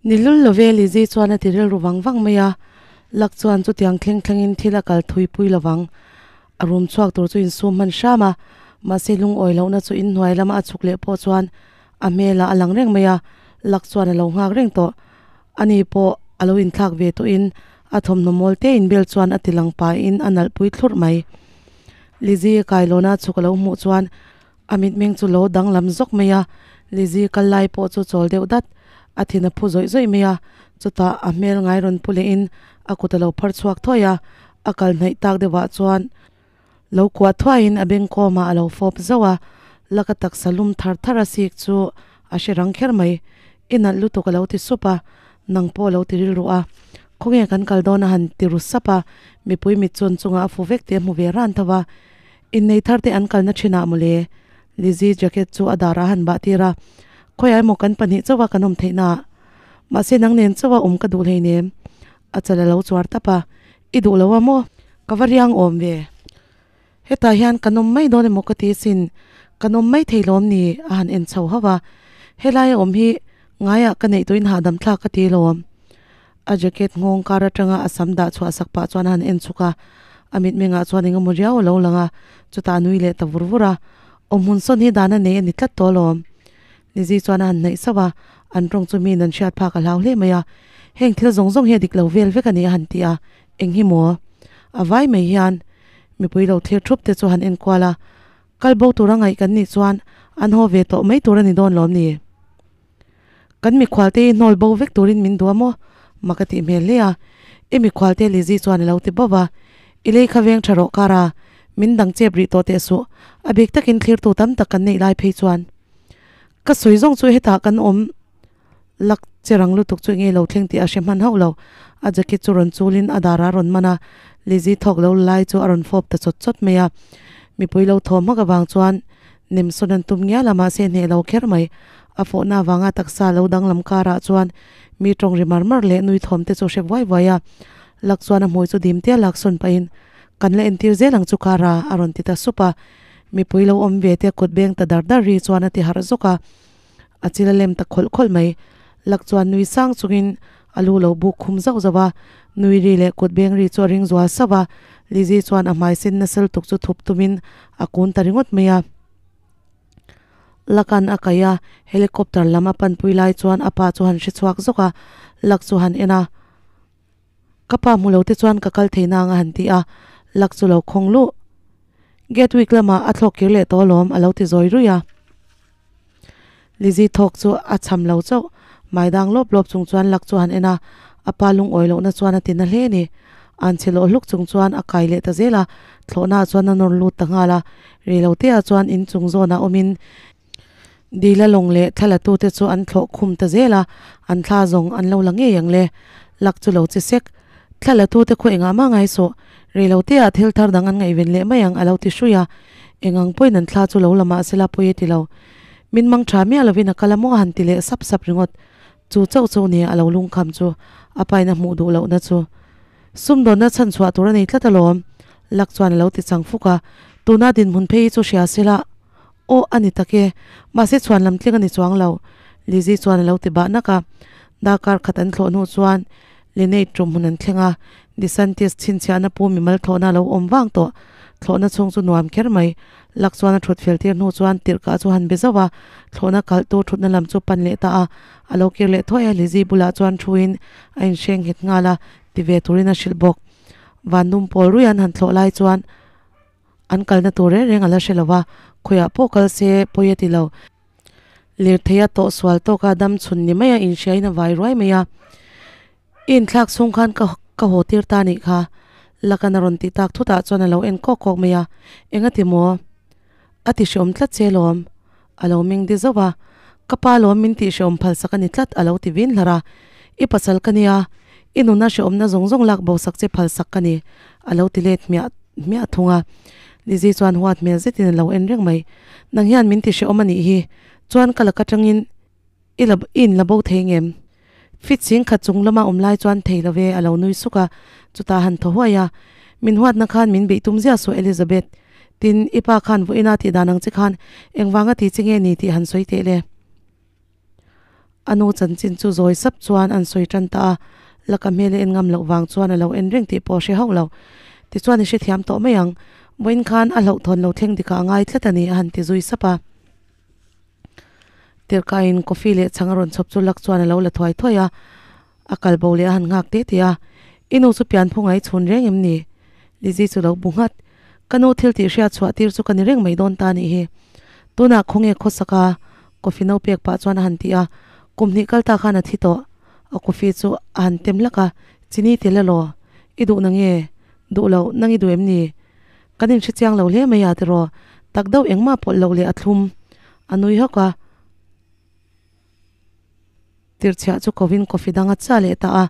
Ni lul love Lizzy chuan a ti rilru vang vang mai a, Luck chuan chutiang thleng thlengin thil a kal thui pui lovang. A rum chhuak tur chu insum hman hram a, mahse lungawi lohna chu inhnuai lama a chhuk leh pawh chuan a hmelah a lang reng mai a, Luck chuan a lo nghak reng tawh. Ani pawh a lo inthlak ve tawhin a thawmhnaw mawl te inbel chuan a ti lang pahin a nalh pui thlurh mai. Lizzy kailawna chhuk a lo hmuh chuan a mitmeng chu lo danglam zawk mai a, Lizzy kal lai pawh chu chawl deuh dat, a thin a phu zawih zawih mai a, chutah a hmel ngai rawn pu lehin a kut a lo phar chhuak thuai a, a kal hnaih tak deuhah chuan lo kuah thuaiin a bengkawmah a lo fawp zauh a, laka taksa lum thar thar a sik chu a hre rang kher mai. I nalh lutuk a lo ti sup a, nang pawh a lo ti rilru a. Khawnge kan kal dawn a han ti ru sap a, mipui mit chuan chungah a fu vek tih a hmu ve ran tho va. Innei thar te an kalna thinah mawle. Lizzy jacket chu a darah a han bah tir a, Khawiah emaw kan pahnih chauha kan awm theih naah. Mahse nang nen chauha awm ka duh hleinem. A chal a lo chuar tap a, I duh lo a maw? Ka va riang awm ve. Hetah hian kan awm mai dawn emaw ka ti sin, kan awm mai thei lawm ni? A han en chho hauh a. Helai a awm hi ngaiah ka neih tuin hahdam thlak ka ti lawm. A jacket nghawng kar atanga a sam dah chhuah sak pah chuan a han en chhuk a, a mitmengah chuan eng emaw riau a lo lang a, chutah a nui leh ta vur vur a. Awm hun sawn hi dan a nei a ni tlat tawh alawm. Lizzy chuan a han hnaih sauh a, an tawng chu miin an hriat phak a hlau hle mai a. Heng thil zawng zawng hi a dik lo vel vek a ni a han ti a, eng hi maw? A vai mai hian mipui lo thlir thup te chu han enkual a, kal bo tura ngaih kan nih chuan an haw ve tawh mai tur a ni dawn lawm ni? Kan mikhual te hi hnawl bo vek turin min duh a maw? Mak a tih hmel hle a, I mikhual te Lizzy chuan a lo ti bauh a, I lei kha veng tha rawh kar a, min dang chep rih tawh teh suh, a bik takin thlirtu tam tak kan neih lai phei chuan. Ka sawi zawng chu hetah kan awm lak che rang lutuk chu enge lo thleng tih a hre hman hauh lo. A jacket chu rawn chulin a darah a rawn man a, Lizzy thawk lo lai chu a rawn fawp ta chawt chawt mai a. Mipui lo thaw hmak avang chuan nemsawn an tum ngial a mahse hneh lo kher mai. A fawhna avanga taksa lo danglam karah chuan mi tawng ri mar mar leh nui thawm te chu hre vuai vuai a. Lak chuan a hmui chu dim tia laksawn pahin kan la entir zel ang chu kara a rawn ti ta sup a. Mipui lo awm ve te kut beng ta dar dar ri chuan a ti harh zawk a, a chil a lem ta khawlh khawlh mai. Lak chuan nui sang chungin a lu lo buk khum zauh zauh a, nui ri leh kut beng ri chu a ring zual sauh a. Lizzy chuan a hmai sen nasal tuk chu thup tumin a kun ta ringawt mai a. Lakan a kaih a, helicopter lam a panpui lai chuan a pa chu han hre chhuak zawk a, Lak chu han en a. Ka pa hmu lo te chuan ka kal thei nang a han ti a, lak chu lo khawng luh. Gatwick lamah a thlawk kir leh tawh alawm a lo ti zawi ruih a. Lizzy thawk chu a cham lo chauh, mai dang lawp lawp chung chuan lak chu han en a, a pa lungawi lohna chuan a ti na hle a ni. An chhe lawh hluk chung chuan a kai leh ta zel a, thlawhnaah chuan a nawr lut ta nghal a, reiloteah chuan inchung zawnah awmin Dila lawng leh thlalatute chu an thlawh khum ta zel a, an thla zawng an lo la ngei ang le. Lak chu lo che sek. Thlalatute khaw engah mah ngai sawh, reiloteah thil thar dang an ngaihven leh mai ang a lo ti hrui a. Engang pawhin an thla chu lo la mah sela pawi a ti lo. Min mang tha miah lovin a kal a maw a han ti leh sap sap ringawt. Chu chauh chauh nia a lo lungkham chu a pain a hmuh duh lohna chu. Sumdawnna chhan chhuah tur a nei tlat alawm. Lak chuan a lo ti chang fuk a, tuna dinhmun phei hi chu hria sela. Aw a ni tak e, mahse chhuan lam tling a ni chuang lo, Lizzy chuan a lo ti bah nak a. Darkar khat an thlawh hnu chuan Linney tum hmun an thleng a, DeSantis chhinchhiahna pu mimal thlawhna a lo awm vang tawh. Thlawhna chhung chu nuam kher mai. Lak chuan a thut fel tir hnu chuan tirhkah chu han be zauh a, thlawhna kalh tu thutna lam chu pan leh ta a. A lo kir leh thuai a, Lizzy bulah chuan thuin a inhreng nghet nghal a, ti ve turin a hrilh bawk. Vanlum pawl ruih an han thlawh lai chuan An kalna tur reng reng a la hre lo va, khawiah pawh kal se pawi a ti lo. Lirtheia tawh sual tawka dam chhun ni maia inhriain a vai ruai mai a. I inthlak chhung khan ka ka haw tir ta nih kha. Lakan a rawn tih tak thutah chuan a lo en kawk kawk mai a, Eng a ti maw? A ti hreawm tlat che lawm. A lo meng di zauh a, Ka pa lawm min tih hreawm phalsak a ni tlat a lo ti vin hlar a. I pasal ka nia, i nuna hreawmna zawng zawng lak bosak che phalsak ka ni a lo ti let hmiah hmiah thung a. Lizzy chuan huat hmel zetin a lo en reng mai. Nang hian min ti hreawm a nih hi, chuan ka laka tangin i la i inla bo thei ngem? Fit ching khat chung lama awm lai chuan thei lo ve a lo nui suk a, chutah han thaw huai a, Min huatna khan min beih tum ziah suh Elizabeth. Tin, i pa khan vawiina tih dan ang che khan engvanga ti che nge ni tih han sawi teh le. A nu chanchin chu zawi sap chuan an sawi tan ta a, laka hmel a en ngam loh vang chuan a lo en reng tih pawh a hre hauh lo. Tichuan i hrethiam tawh mai ang, vawiin khan a hlauhthawn lo thleng dikah a ngai tlat a ni a han ti zui sap a. Tirhkaiin coffee leh chhang a rawn chhawp chu lak chuan a lo la thuai thuai a, a kal bo leh a han nghak teh teh a, I nu chu pian phunga i chhun reng em ni? Lizzy chu lo bu nghat. Ka nu thil tih hriat chhuah tir chu ka ni reng mai dawn ta nih hi. Tunah khawnge khawsak a? Coffee no pek pah chuan a han ti a, kum hnih kal ta khan a thi tawh. A coffee chu a han tem hlak a, Chini tel elaw? I duh na nge? Duh loh, nang i duh em ni? Kan inhre chiang lo hle mai a tiraw? Tak deuh engmah pawlh loh leh a thlum. A nui hawk a. Tirchhiah chu kovin coffee dang a cha leh ta a,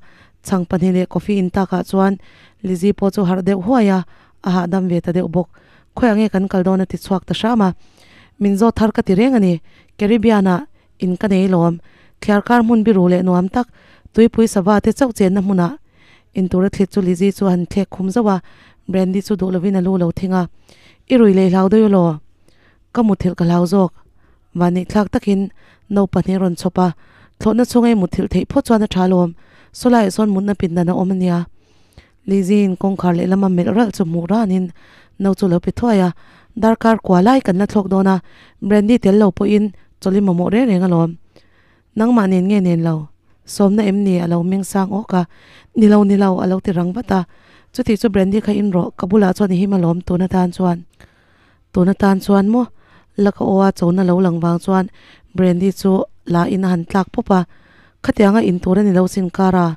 chhang pahnih leh coffee in takah chuan Lizzy pawh chu harh deuh huai a, a hahdam ve ta deuh bawk. Khawiah nge kan kal dawn a ti chhuak ta hram a. Min zawt thar ka ti reng a ni, Caribbean ah in ka nei lawm. Thliar kar hmun biru leh nuam tak, tuipui sava te chauh chenna hmunah in tur a thlit chu Lizzy chu a han thlek khum zauh a, Brandy chu duh lovin a lu lo thing a. I rui leh hlau deuh elaw? Ka muthilh ka hlau zawk. Vanneih thlak takin no pahnih a rawn chhawp a, thlawhna chhunga i muthilh theih phawt chuan a tha alawm. Sawlaiah sawn mutna pindan a awm a nia. Lizzy-in kawngkhar lehlama melh ralh chu hmuh ranin no chu lo pe thuai a, darkar kua lai kan la thlawk dawn a, Brandy tel lo pawhin chawlh i mamawh reng reng alawm. Nangmah nen nge nen lo? Sawmna em ni? A lo meng sang awk a. Ni lo, ni lo, a lo ti rang vat a. Chuti chu Brandy kha in rawh, ka bulah chuan i him alawm tun atan chuan. Tun atan chuan maw? Laka aw a chona lo lang vang chuan Brandy chu la in a han tlak pawp a. Khatianga in tur a ni lo sin kar a.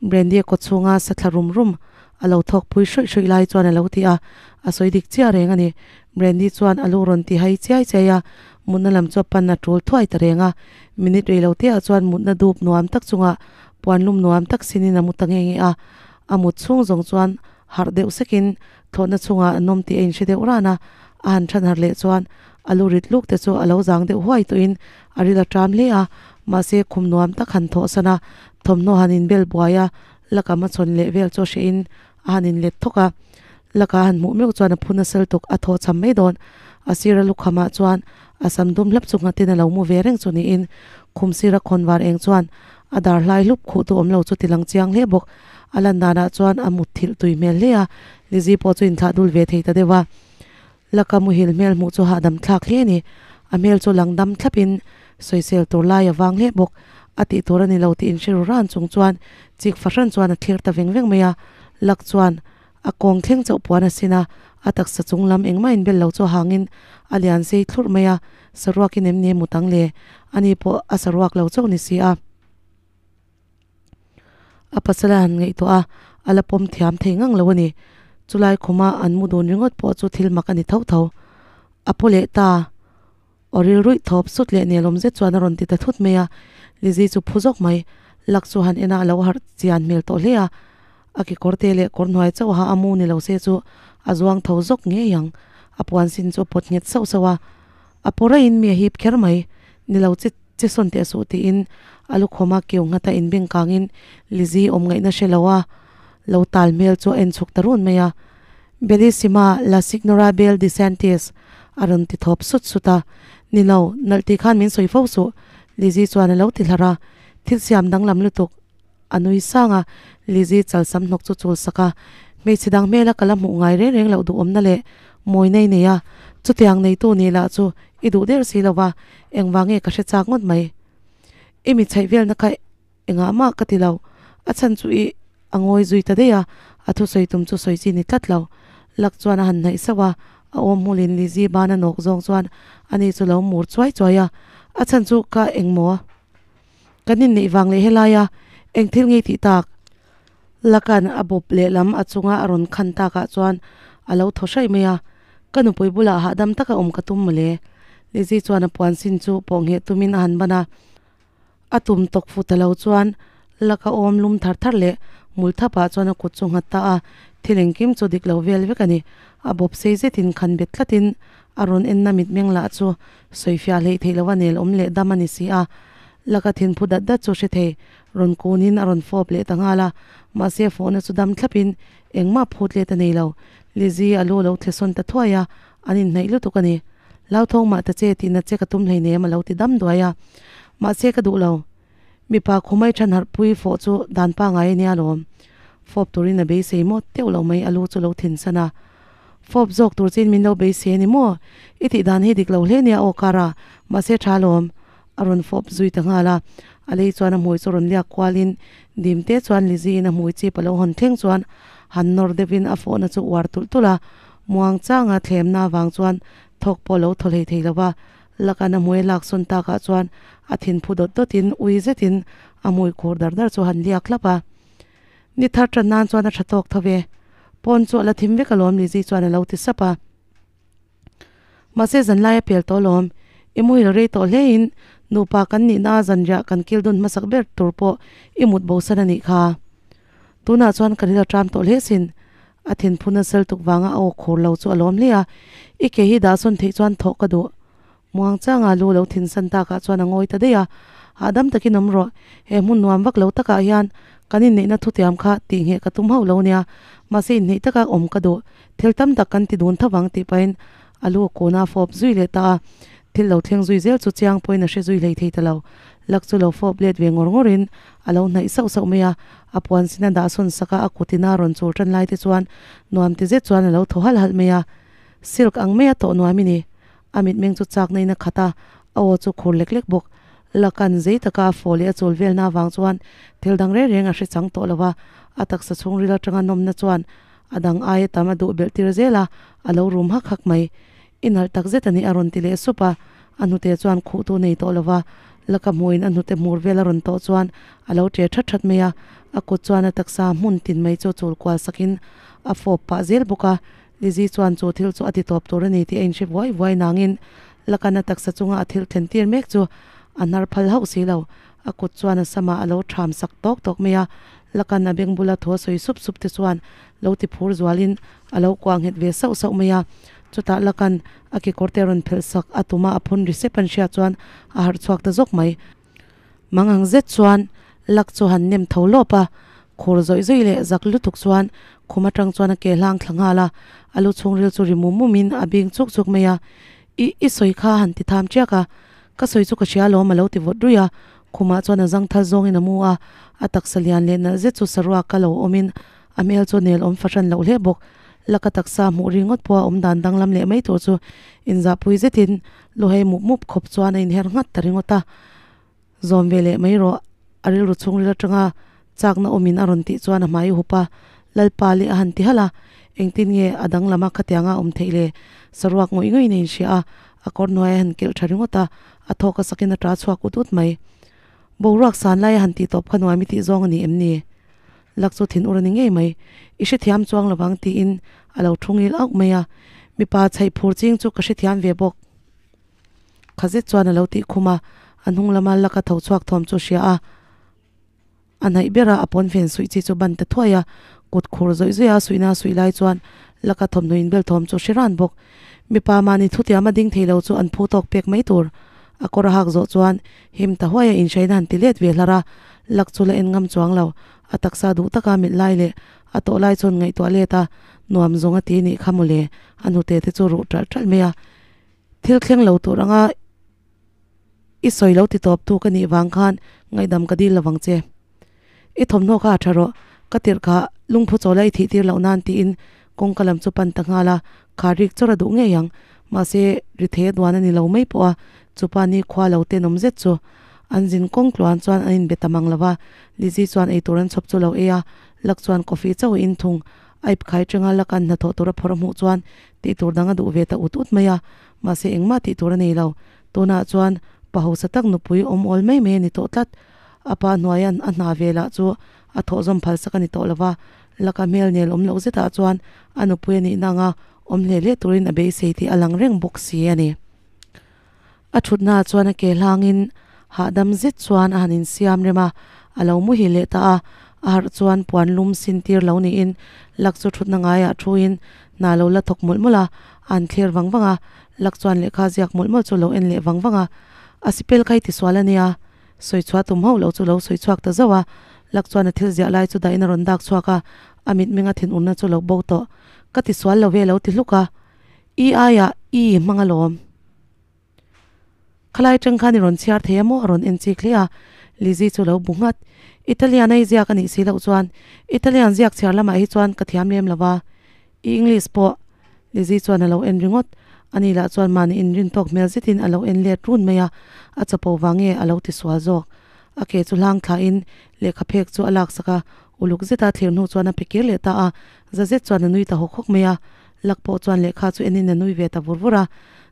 Brandy a kawt chhunga sa thla rum rum a lo thawk pui hrawih hrawih lai chuan a lo ti a, a sawi dik chiah reng a ni. Brandy chuan a lu rawn ti hai chiai chiai a, mutna lam chu a pan a tul thuai ta reng a. Minute rei lo te ah chuan mutna dup nuam tak chungah puan lum nuam tak sinin a mu ta nge nge a. A mut chhung zawng chuan harh deuh sekin Thlawhna chungah an awm tih a inhre deuh ran a, a han than har leh chuan a lu rit luk te chu a lo zang deuh huai tawhin a ril a ṭam hle a, mahse khum nuam tak han thawhsan a, thawmhnaw han inbel buai a, lakam a chhawn leh vel chu a hrehin a han inlet thawk a. Laka a han hmuh meuh chuan a phu nasal tuk a thaw cham mai dawn. A sira lukhamah chuan a sam dum hlap chu nghatin a lo mu ve reng chu niin khum sira khawnvar eng chuan a dar hlai hlup khuh tu awm lo chu ti lang chiang hle bawk. A lan danah chuan a mut thilh tui hmel hle a, Lizzy pawh chu inthlah dul ve thei ta deuh a. Laka muhil hmel hmuh chu hahdam thlak hle a ni. A hmel chu lang dam thlapin sawisel tur lai a vang hle bawk. A tih tur a ni lo tih inhre ru ran chung chuan chik fahran chuan a thlir ta veng veng mai a. Lak chuan a kawng thleng chauh puan a sin a, a taksa chung lam engmah inbel lo chu a hangin a lian sei thlurh mai a, saruakin em ni a mut ang le? Ani pawh a saruak lo chauh ni si a. A pasal a han ngaihtuah a, a la pawm thiam thei ngang lo a ni. Chulai khuma an mu dun ringawt pawh chu thil mak a ni tho tho. A pu leh ta. Aw ril ruih thawp sut leh nelawm zet chuan a rawn ti ta thut mai a. Lizzy chu phu zawk mai. Lak chu han en a, a lo harh chian hmel tawh hle a. A kekawr te leh kawr hnuai chauh ha a mu ni lo se chu a zuang tho zawk ngei ang. A puan sin chu a pawt nghet sauh sauh a. A paw raiin mi a hip kher mai. Ni lo che. Che sawn teh suh tiin a lukhawm a keu nghat a inbeng kangin Lizzy awm ngaihna hre lo a lo tal hmel chu a en chhuk ta run mai a. Bellissima la signora Belle de Santis a rawn ti thawp sut sut a. Ni lo, nalh tih khan min sawi fo suh Lizzy chuan a lo ti hlar a. Thil siam danglam lutuk a nui sang a, Lizzy chalsam hnawk chu chul sak a. Hmeichhe dang hmela ka la hmuh ngai reng reng loh duhawmna leh mawi nei nei a, chutiang neitu nih lah chu i duh der si lo va, engvang nge ka hre chak ngawt mai. I mi chhaih velna kha engah mah ka ti lo, a chhan chu i a ngawi zui ta daih a, a thusawi tum chu sawi chi ni tlat lo. Lak chuan a han hnaih sauh a, a awm hmulin Lizzy ban a nawk zawng chuan ani chu lo mur chuai chuai a, a chhan chu ka engmaw? Kan inneih vang leh helaia eng thil ngei tih tak? Lakan a bawp lehlam a chunga a rawn khan takah chuan a lo thaw hraih mai a, Ka nupui bulah hahdam taka awm ka tum mawle. Lizzy chuan a puan sin chu pawh ngheh tumin a han ban a. A tum tawk fu ta lo chuan Laka awm lum thar thar leh mul thapah chuan a kut chu nghat ta a, thil engkim chu dik lo vel vek a ni. A bawp sei zetin khan bet tlatin a rawn enna mitmeng lah chu Sawifiah hleih theih lova nel awm leh dam a ni si a, laka thinphu dat dat chu hre thei. Rawn kunin a rawn fawp leh ta nghal a, mahse fawhna chu dam thlapin engmah phut let a nei lo. Lizzy a lu lo thlesawn ta thuai a, an inhnaih lutuk a ni. Hlauthawng mah ta che tihna che ka tum hleinem a lo ti dam duai a, mahse ka duh lo. Mipa khumai than harh pui fawh chu dan pangai a nia lawm. Fawp turin a beisei maw teuh lo mai a lu chu lo thin san a. Fawp zawk tur chin min lo beisei a ni maw? I tih dan hi dik lo hle nia aw Kara, mahse tha lawm. A rawn fawp zui ta nghal a. A lei chuan a hmui chu rawn liak kualin dim te chuan Lizzy-in a hmui chip a lo hawn thleng chuan han nawr deuhin a fawhna chu uar tulh tulh a. Muang changa thlemna avang chuan thawk pawh lo thaw hlei thei lo va. Laka'n a hmui a lak sawn takah chuan a thin phu dawt dawtin ui zetin a hmui khur dar dar chu han liak hlap a. Ni thar tan nan chuan a tha tawk tho ve. Pawn chu a la thim vek alawm Lizzy chuan a lo ti sap a. Mahse zanlai a pel tawh alawm. I muhil rei tawh hlein nupa kan nihna a zanriah kan kil dun hmasak ber tur pawh i mut bo san a nih kha. Tunah chuan ka ril a ṭam tawh hle sin. A thinphun a sel tuk vanga a aw khur lo chu a lawm hle a. I ke hi dah sawn theih chuan thawh ka duh. Muangchanga lu lo thinsan takah chuan a ngawi ta daih a, Hahdam takin awm rawh, he hmun nuam vak lo takah hian kan inneihna thutiam kha tihngheh ka tum hauh lo nia, mahse inneih taka awm ka duh, thil tam tak kan ti dun tho vang tih pahin a lu kuna fawp zui leh ta a, thil lo thleng zui zel chu chiang pawhin a hre zui hlei thei ta lo. Lak chu lo fawp let ve ngawr ngawrin a lo hnaih sauh sauh mai a, a puan sin a dah sawn sak a, a kutin a rawn chul tan lai te chuan nuam ti zet chuan a lo thaw halh halh mai a, silk ang maia tawh nuam i ni. A mitmeng chu chak na in a khat a, a aw chu khur lek lek bawk. Lakan zei taka a fawh leh a chul velna avang chuan thil dang reng reng a hre chang tawh lo va, a taksa chhungril atanga nawmna chuan a dang aia tam a duh belh tir zel a, a lo rum hak hak mai. I nalh tak zet a ni a rawn ti leh sup a, a hnute chuan khuhtu nei tawh lo va, laka hmuhin a hnute hmur vel a rawn tawh chuan a lo ṭe that that mai a, a kut chuan a taksa hmun tin mai chu chul kual sakin a fawp pah zel bawk a, Lizzy chuan chu thil chu a ti tawp tur a ni tih a inhre vuai vuai nangin Lakana taksa chunga a thil thlen tir mek chu a hnar phal hauh si lo. A kut chuan a samah a lo ṭham sak tawk tawk mai a, Lakan a beng bula thaw sawi sup sup te chuan lo ti phur zualin a lo kuah nghet ve sauh sauh mai a. Chutah Lakan a kekawr te rawn phelh sak a tuma a phun ri sep an hriat chuan a harh chhuak ta zawk mai. Mang ang zet chuan lak chu han nem tho lawp a, khur zawih zawih leh zak lutuk chuan khum atang chuan a ke hlang thla nghal a, a lu chhungril chu ri mum mum in a bing chuk chuk mai a, I, i sawi kha han ti tham chiak a, ka sawi chu ka hria alawm a lo ti vawt ruih a, khumah chuan a zang thal zawngin a mu a, a taksa lian leh nalh zet chu saruak a lo awmin a hmel chu nel awm fahran loh hle bawk, laka taksa hmuh ringawt pawh a awm dan danglam leh mai tur chu inzahpui zetin Luhei mup mup khawp chuan a inher nghat ta ringawt a, Zawm ve leh mai rawh, a rilru chhungril atanga chakna awmin a rawn tih chuan a hmai hup a, Lalpa leh a han ti halh a, engtin nge a dang lama khatianga awm theih le? Saruak ngawih ngawih in a inhria a, a kawr hnuai a han kelh tha ringawt a, a thawk a sakin a ta chhuak ut ut mai. Boruak san lai a han tih tawp kha nuam i tih zawng a ni em ni? Lak chu thin ur a ni ngei mai. I hrethiam chuang lovang tiin a lo thu ngil auh mai a. Mipa chhaih phur ching chu ka hrethiam ve bawk. Kha zet chuan a lo tih khum a, a hnung lama laka tho chhuak thawm chu hria a. A hnaih bera a pawnfen suih chi chu ban ta thuai a, kut khur zawih zawih a suihna a suih lai chuan laka thawmhnaw inbel thawm chu hre ran bawk. Mipa mahni thutiam a ding thei lo chu an phu tawk pek mai tur. A kawr a hak zawh chuan him ta huai a inhreina han ti let ve hlar a, lak chu la en ngam chuang lo. A taksa duh taka mit lai leh a tawh lai chuan ngaihtuah let a, nuam zawng a ti nih kha mawle, a hnute te chu ruh ṭalh ṭalh mai a. Thil thleng lo tur anga i sawi lo ti tawp tu ka nih vang khan ngaihdam ka dil lovang che. I thawmhnaw kha a tha rawh, ka tirh kha lungphu chaw la i thih tir loh nan tiin kawngka lam chu pan ta nghal a, kha rik chawr a duh ngei ang. Mahse, ri thei a duan a ni lo mai pawh a, chupa ni khua lo tenawm zet chu an zin kawng tluan chuan an inbe ta mang lo va, Lizzy chuan eitur an chhawp chu lo ei a, Luck chuan coffee chauh a in thung. A ip khai tanga Luck an hnathawh tur a phawrh a hmuh chuan tih tur dang a duh ve ta ut ut mai a, mahse engmah tih tur a nei lo. Tunah chuan pa hausa tak nupui awm awl mai mai a ni tawh tlat. A pa hnuaia'n a hna ve lah chu a thawh zawm phal sak a ni tawh lo va, laka hmel nel awm loh zetah chuan a nupui a nihna anga awm hle hle turin a beisei tih a lang reng bawk si a ni. A thutnaah chuan a ke hlangin hahdam zet chuan a han insiam rem a, a lo muhil leh ta a, a harh chuan puan lum sin tir lo niin lak chu thutna ngaiah thuin hna lo la thawk mawlh mawlh a, a han thlir vang vang a, lak chuan lehkha ziak mawlh mawlh chu lo en leh vang vang a, a sipel kha i tisual a nia. Sawi chhuah tum hauh loh chu lo sawi chhuak ta zauh a, lak chuan a thil ziah lai chu dahin a rawn dak chhuak a, a mitmeng a thinurna chu lo bo tawh. Ka ti sual lo ve lo ti hluk a, I aiah i hmang alawm. Khalai tang khan i rawn chhiar thei a maw a rawn en chik hle a, Lizzy chu lo bu nghat. Italian a i ziak a nih si loh chuan Italian ziak chhiar lamah hi chuan ka thiam lem lo va, i English pawh Lizzy chuan a lo en ringawt. Ani lah chuan mahni inrin tawk hmel zetin a lo en let run mai a, a chapo vang nge a lo ti sual zawk. A ke chu hlang thlahin lehkha phek chu a laksak a, uluk zeta thlir hnu chuan a pe kir leh ta a, za zet chuan a nui ta hawk hawk mai a. Lak pawh chuan lehkha chu enin a nui ve ta vur vur a,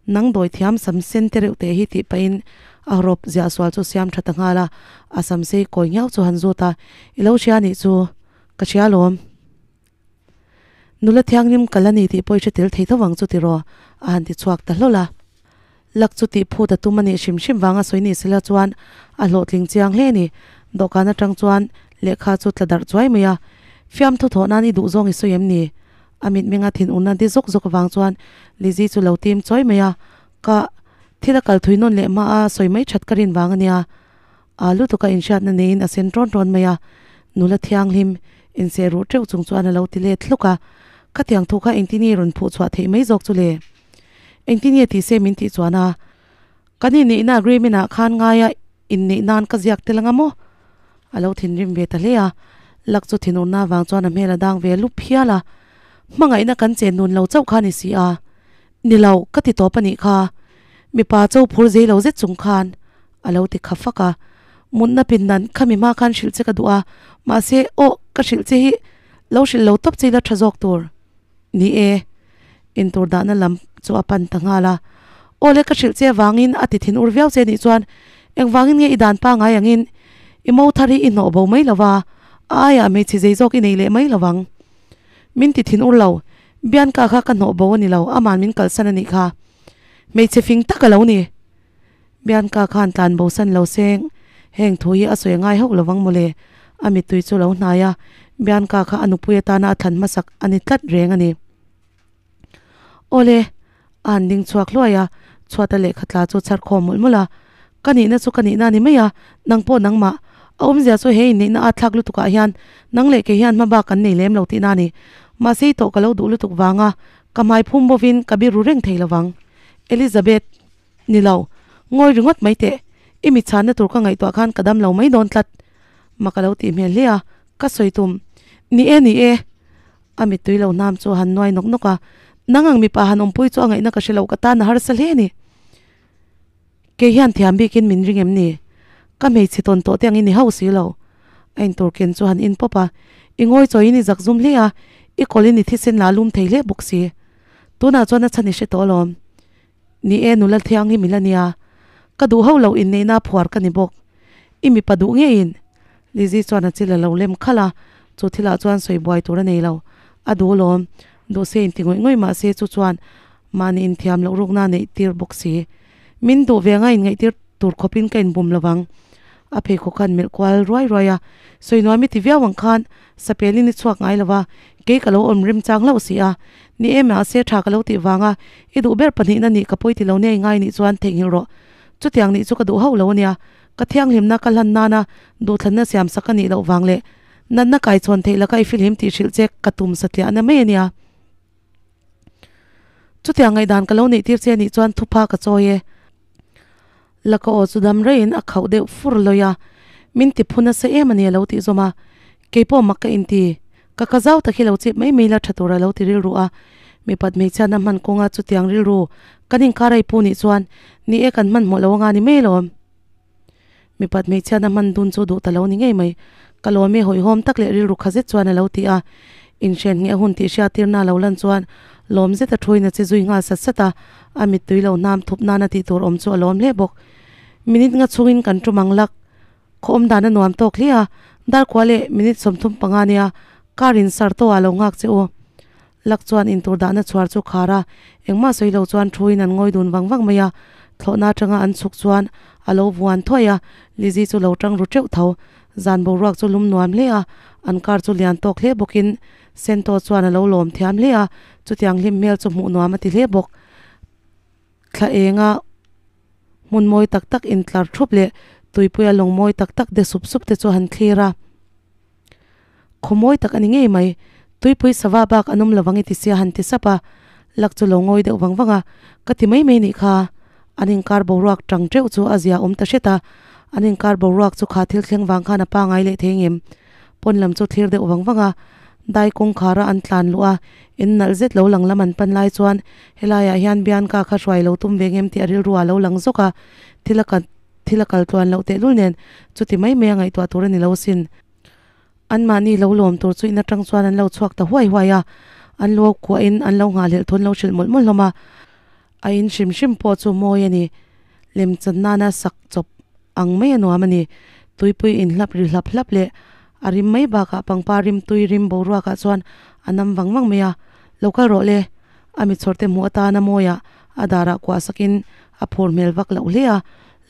Nang dawi thiam sam sen te reuh teh hi tih pahin a rawp ziah sual chu siam tha ta nghal a, a sam sei kawi nghiau chu han zut a, I lo hria nih chu ka hria alawm. Nula thianghlim kal a ni tih pawh i hre tel thei tho vang chu tiraw? a han ti chhuak ta hlawl a. Lak chu tih phut a tum a nih hrim hrim vanga sawi ni sela chuan a hlawhtling chiang hle a ni. Dawhkan atang chuan lehkha chu tla darh chuai mai a, Fiamthu thawh nan i duh zawng i sawi em ni? A mitmenga thinurna di zawk zawk avang chuan Lizzy chu lo tim chawi mai a, Ka thil a kal thui nawn leh hma a sawi mai that ka rin vang a nia. Aa lutuk a inhriatna neiin a sen tawn tawn mai a, nula thianghlim inseh ruh teuh chung chuan a lo ti let hluk a, Khatiang thu kha engtin nge rawn phuh chhuah theih mai zawk chu le? Engtin nge tih se min tih chuan a, Kan inneihna agreement ah khan ngaia inneih nan ka ziak tel anga maw? A lo thinrim ve ta hle a, lak chu thinurna avang chuan a hmel a dang ve lup hial a, Hmangaihna kan chen nun lo chauh kha ni si a, Ni lo, ka ti tawp a nih kha. Mipa cho phur zei lo zet chung khan a lo ti kha fak a. Mutna pin dan kha mi hma khan hrilh che ka duh a, mahse aw ka hrilh che hi lo hrilh lo tawp che ila tha zawk tur. Ni e, intur dahna lam chu a pan ta nghal a. Aw le ka hrilh che avangin a ti thin ur viau che nih chuan engvangin nge i dan pangai angin i mo thar hi i hnawh bo mai lo va, a aiah hmeichhe zei zawk i nei leh mai lo vang. Min ti thin ur lo, Bianca kha ka hnawh bo a ni lo, aman min kalsan a nih kha. Hmeichhe fing tak a lo ni. Bianca khan tlan bo san lo seng, heng thu hi a sawi ngai hauh lo vang mawle. A mittui chu lo hnai a, Bianca kha a nupui atana a thlan hmasak a ni tlat reng a ni. Awle, a han ding chhuak hluai a, chhuata lehkha tla chu chhar khawm mawlh mawlh a. Ka nihna chu ka nihna a ni mai a, nang pawh nangmah. A awmzia chu he inneihna a thlak lutukah hian nang leh kei hian hma bak kan nei lem lo tihna a ni. Mahse i tawh ka lo duh lutuk vanga ka hmai phum bovin ka biru reng thei lovang. Elizabeth, Ni lo, ngawi ringawt mai teh. I mi chhanna tur ka ngaihtuah khan ka dam lo mai dawn tlat. Mak a lo tih hmel hle a, ka sawi tum. Ni e, ni e. A mittui lo hnam chu a han nuai nawk nawk a, Nang ang mipa han awmpui chu a ngaihna ka hre lo, ka tan a harsa hle a ni. Kei hian thiam bikin min ring em ni? Ka hmeichhe tawn tawh te angin i hauh si lo. A intur ken chu han in pawp a, I ngawi chawiin i zak zum hle a, i kawlin i thisen lah a lum thei hle bawk si. Tunah chuan a chhan i hre tawh alawm. Ni e, nula thianghlim i la nia. Ka duh hauh loh inneihna a phuar ka ni bawk. I mipa duh ngeiin. Lizzy chuan a chil a lo lem khalh a, chu thilah chuan sawi buai tur a nei lo. A duh alawm. Duh se inti ngawih ngawih mah se chu chuan mahni inthiam loh rukna a neih tir bawk si. Min duh ve anga inngaihtir tur khawpin ka inbum lo vang. A pheikhawk khan melh kual ruai ruai a, sawi nuam i ti viau ang khan sapelin i chhuak ngai lo va, kei ka lo awm rem chang hlauh si a. Ni e mahse tha ka lo tih vanga i duh ber pahnihna nih ka pawi ti lo nia i ngai nih chuan theihnghilh rawh. Chutiang nih chu ka duh hauh lo a nia. Ka thianghlimna ka hlan nana duhthlanna siam sak a nih loh vang leh natna kaichhawn theih laka i filhim tih hrilh che ka tum satliahna mai a nia. Chutiang ngaihdan ka lo neih tir che anih chuan thupha ka chawi e. Laka aw chu dam reiin a khauh deuh fur lawi a, min ti phu nasa em a ni a lo tih zawm a, keipawh mak ka inti. Ka ka zau tak hi lo chip mai mai la tha tur a lo ti rilru a, mipat hmeichhiatna hman kawnga chutiang rilru kan inkar a i pu nih chuan ni e kan hmanhmawh lo anga ni mai alawm. Mipat hmeichhiatna hman dun chu duh ta lo ni ngei mai. Ka lawm e hawihhawm tak leh rilru kha zet chuan a lo ti a. Inhren ngheh hun tih hriattirna a lo lan chuan lawm zet a thuin a che zui nghal sat sat a, a mittui lo hnam thup nana tih tur awm chu a lawm hle bawk. Minute nga chungin kan tum ang lak. Khaw awm dan a nuam tawk hle a, darkua leh minute 35 nia car in Sarto ah lo nghak che u. Lak chuan intur dahna chhuar chu khar a, engmah sawi lo chuan thuin an ngawi dun vang vang mai a, thlawhna atanga an chhuk chuan a lo vuan thuai a, Lizzy chu lo tang ru teuh tho. Zan boruak chu lum nuam hle a, an car chu lian tawk hle bawkin Sento chuan a lo lawm thiam hle a, chutiang hlim hmel chu hmuh nuam a ti hle bawk. Thla enga hmun mawi tak tak intlar thup leh tuipuia lawng mawi tak tak de sup sup te chu han thlir a. Khaw mawi tak a ni ngei mai, tuipui sava bak an awm lovang i ti sia han ti sap a, lak chu lo ngawi deuh vang vang a, ka ti mai mai nih kha. An inkar boruak tang teuh chu a zia awm ta hret a, An inkar boruak chu kha thil thleng vang khan a pangai leh thei ngem. Pawn lam chu thlir deuh vang vang a, dai kawngkhar a an tlan luh a, in nalh zet lo lang lam an pan lai chuan helai ah hian Bianca kha hruai lo tum ve ngem tih a rilru ah lo lang zawk a, thil a thil a kal tluan loh tehlul nen chuti mai mai a ngaihtuah tur a ni lo sin. Anmahni lo lawm tur chu in atang chuan an lo chhuak ta huai huai a, an lo kuahin an lo nghahhlelh thun lo hrilh mawlh mawlh hlawm a. A in hrim hrim pawh chu mawi a ni. Lemchan nana sak chawp ang mai a nuam a ni. Tuipui inhlap ri hlap hlap leh a rim mai bakah pangpar rim tui rim boruakah chuan a nam vang vang mai a. Lo kal rawh le, a mi chhawrte hmuh atana mawiah a darah kuah sakin a phur hmel vak loh hle a.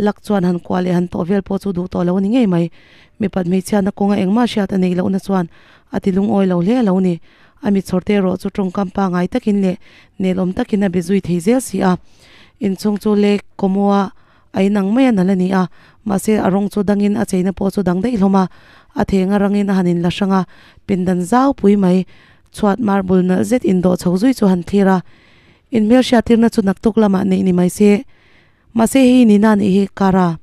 Lak chuan han kuah leh han tawh vel pawh chu duh tawh lo a ni ngei mai. Mipat hmeichhiatna kawnga engmah hriat a neih lohna chuan a ti lungawi lo hle a lo ni. A mi chhawrte erawh chu tawngkam pangai takin leh nelawm takin a be zui thei zel si a. Inchhung chu Lake Como-a a inang mai a nalh a ni a, mahse a rawng chu dangin a cheina pawh chu dang daih hlawm a. A theng a rangin a han inla hrang a, pindan zau pui mai chhuat marble nalh zet indawh chho zui chu han thlir a. Inhmelhriattirna chu naktuk lamah neih ni mai se. Mahse hei ni na nih hi Kara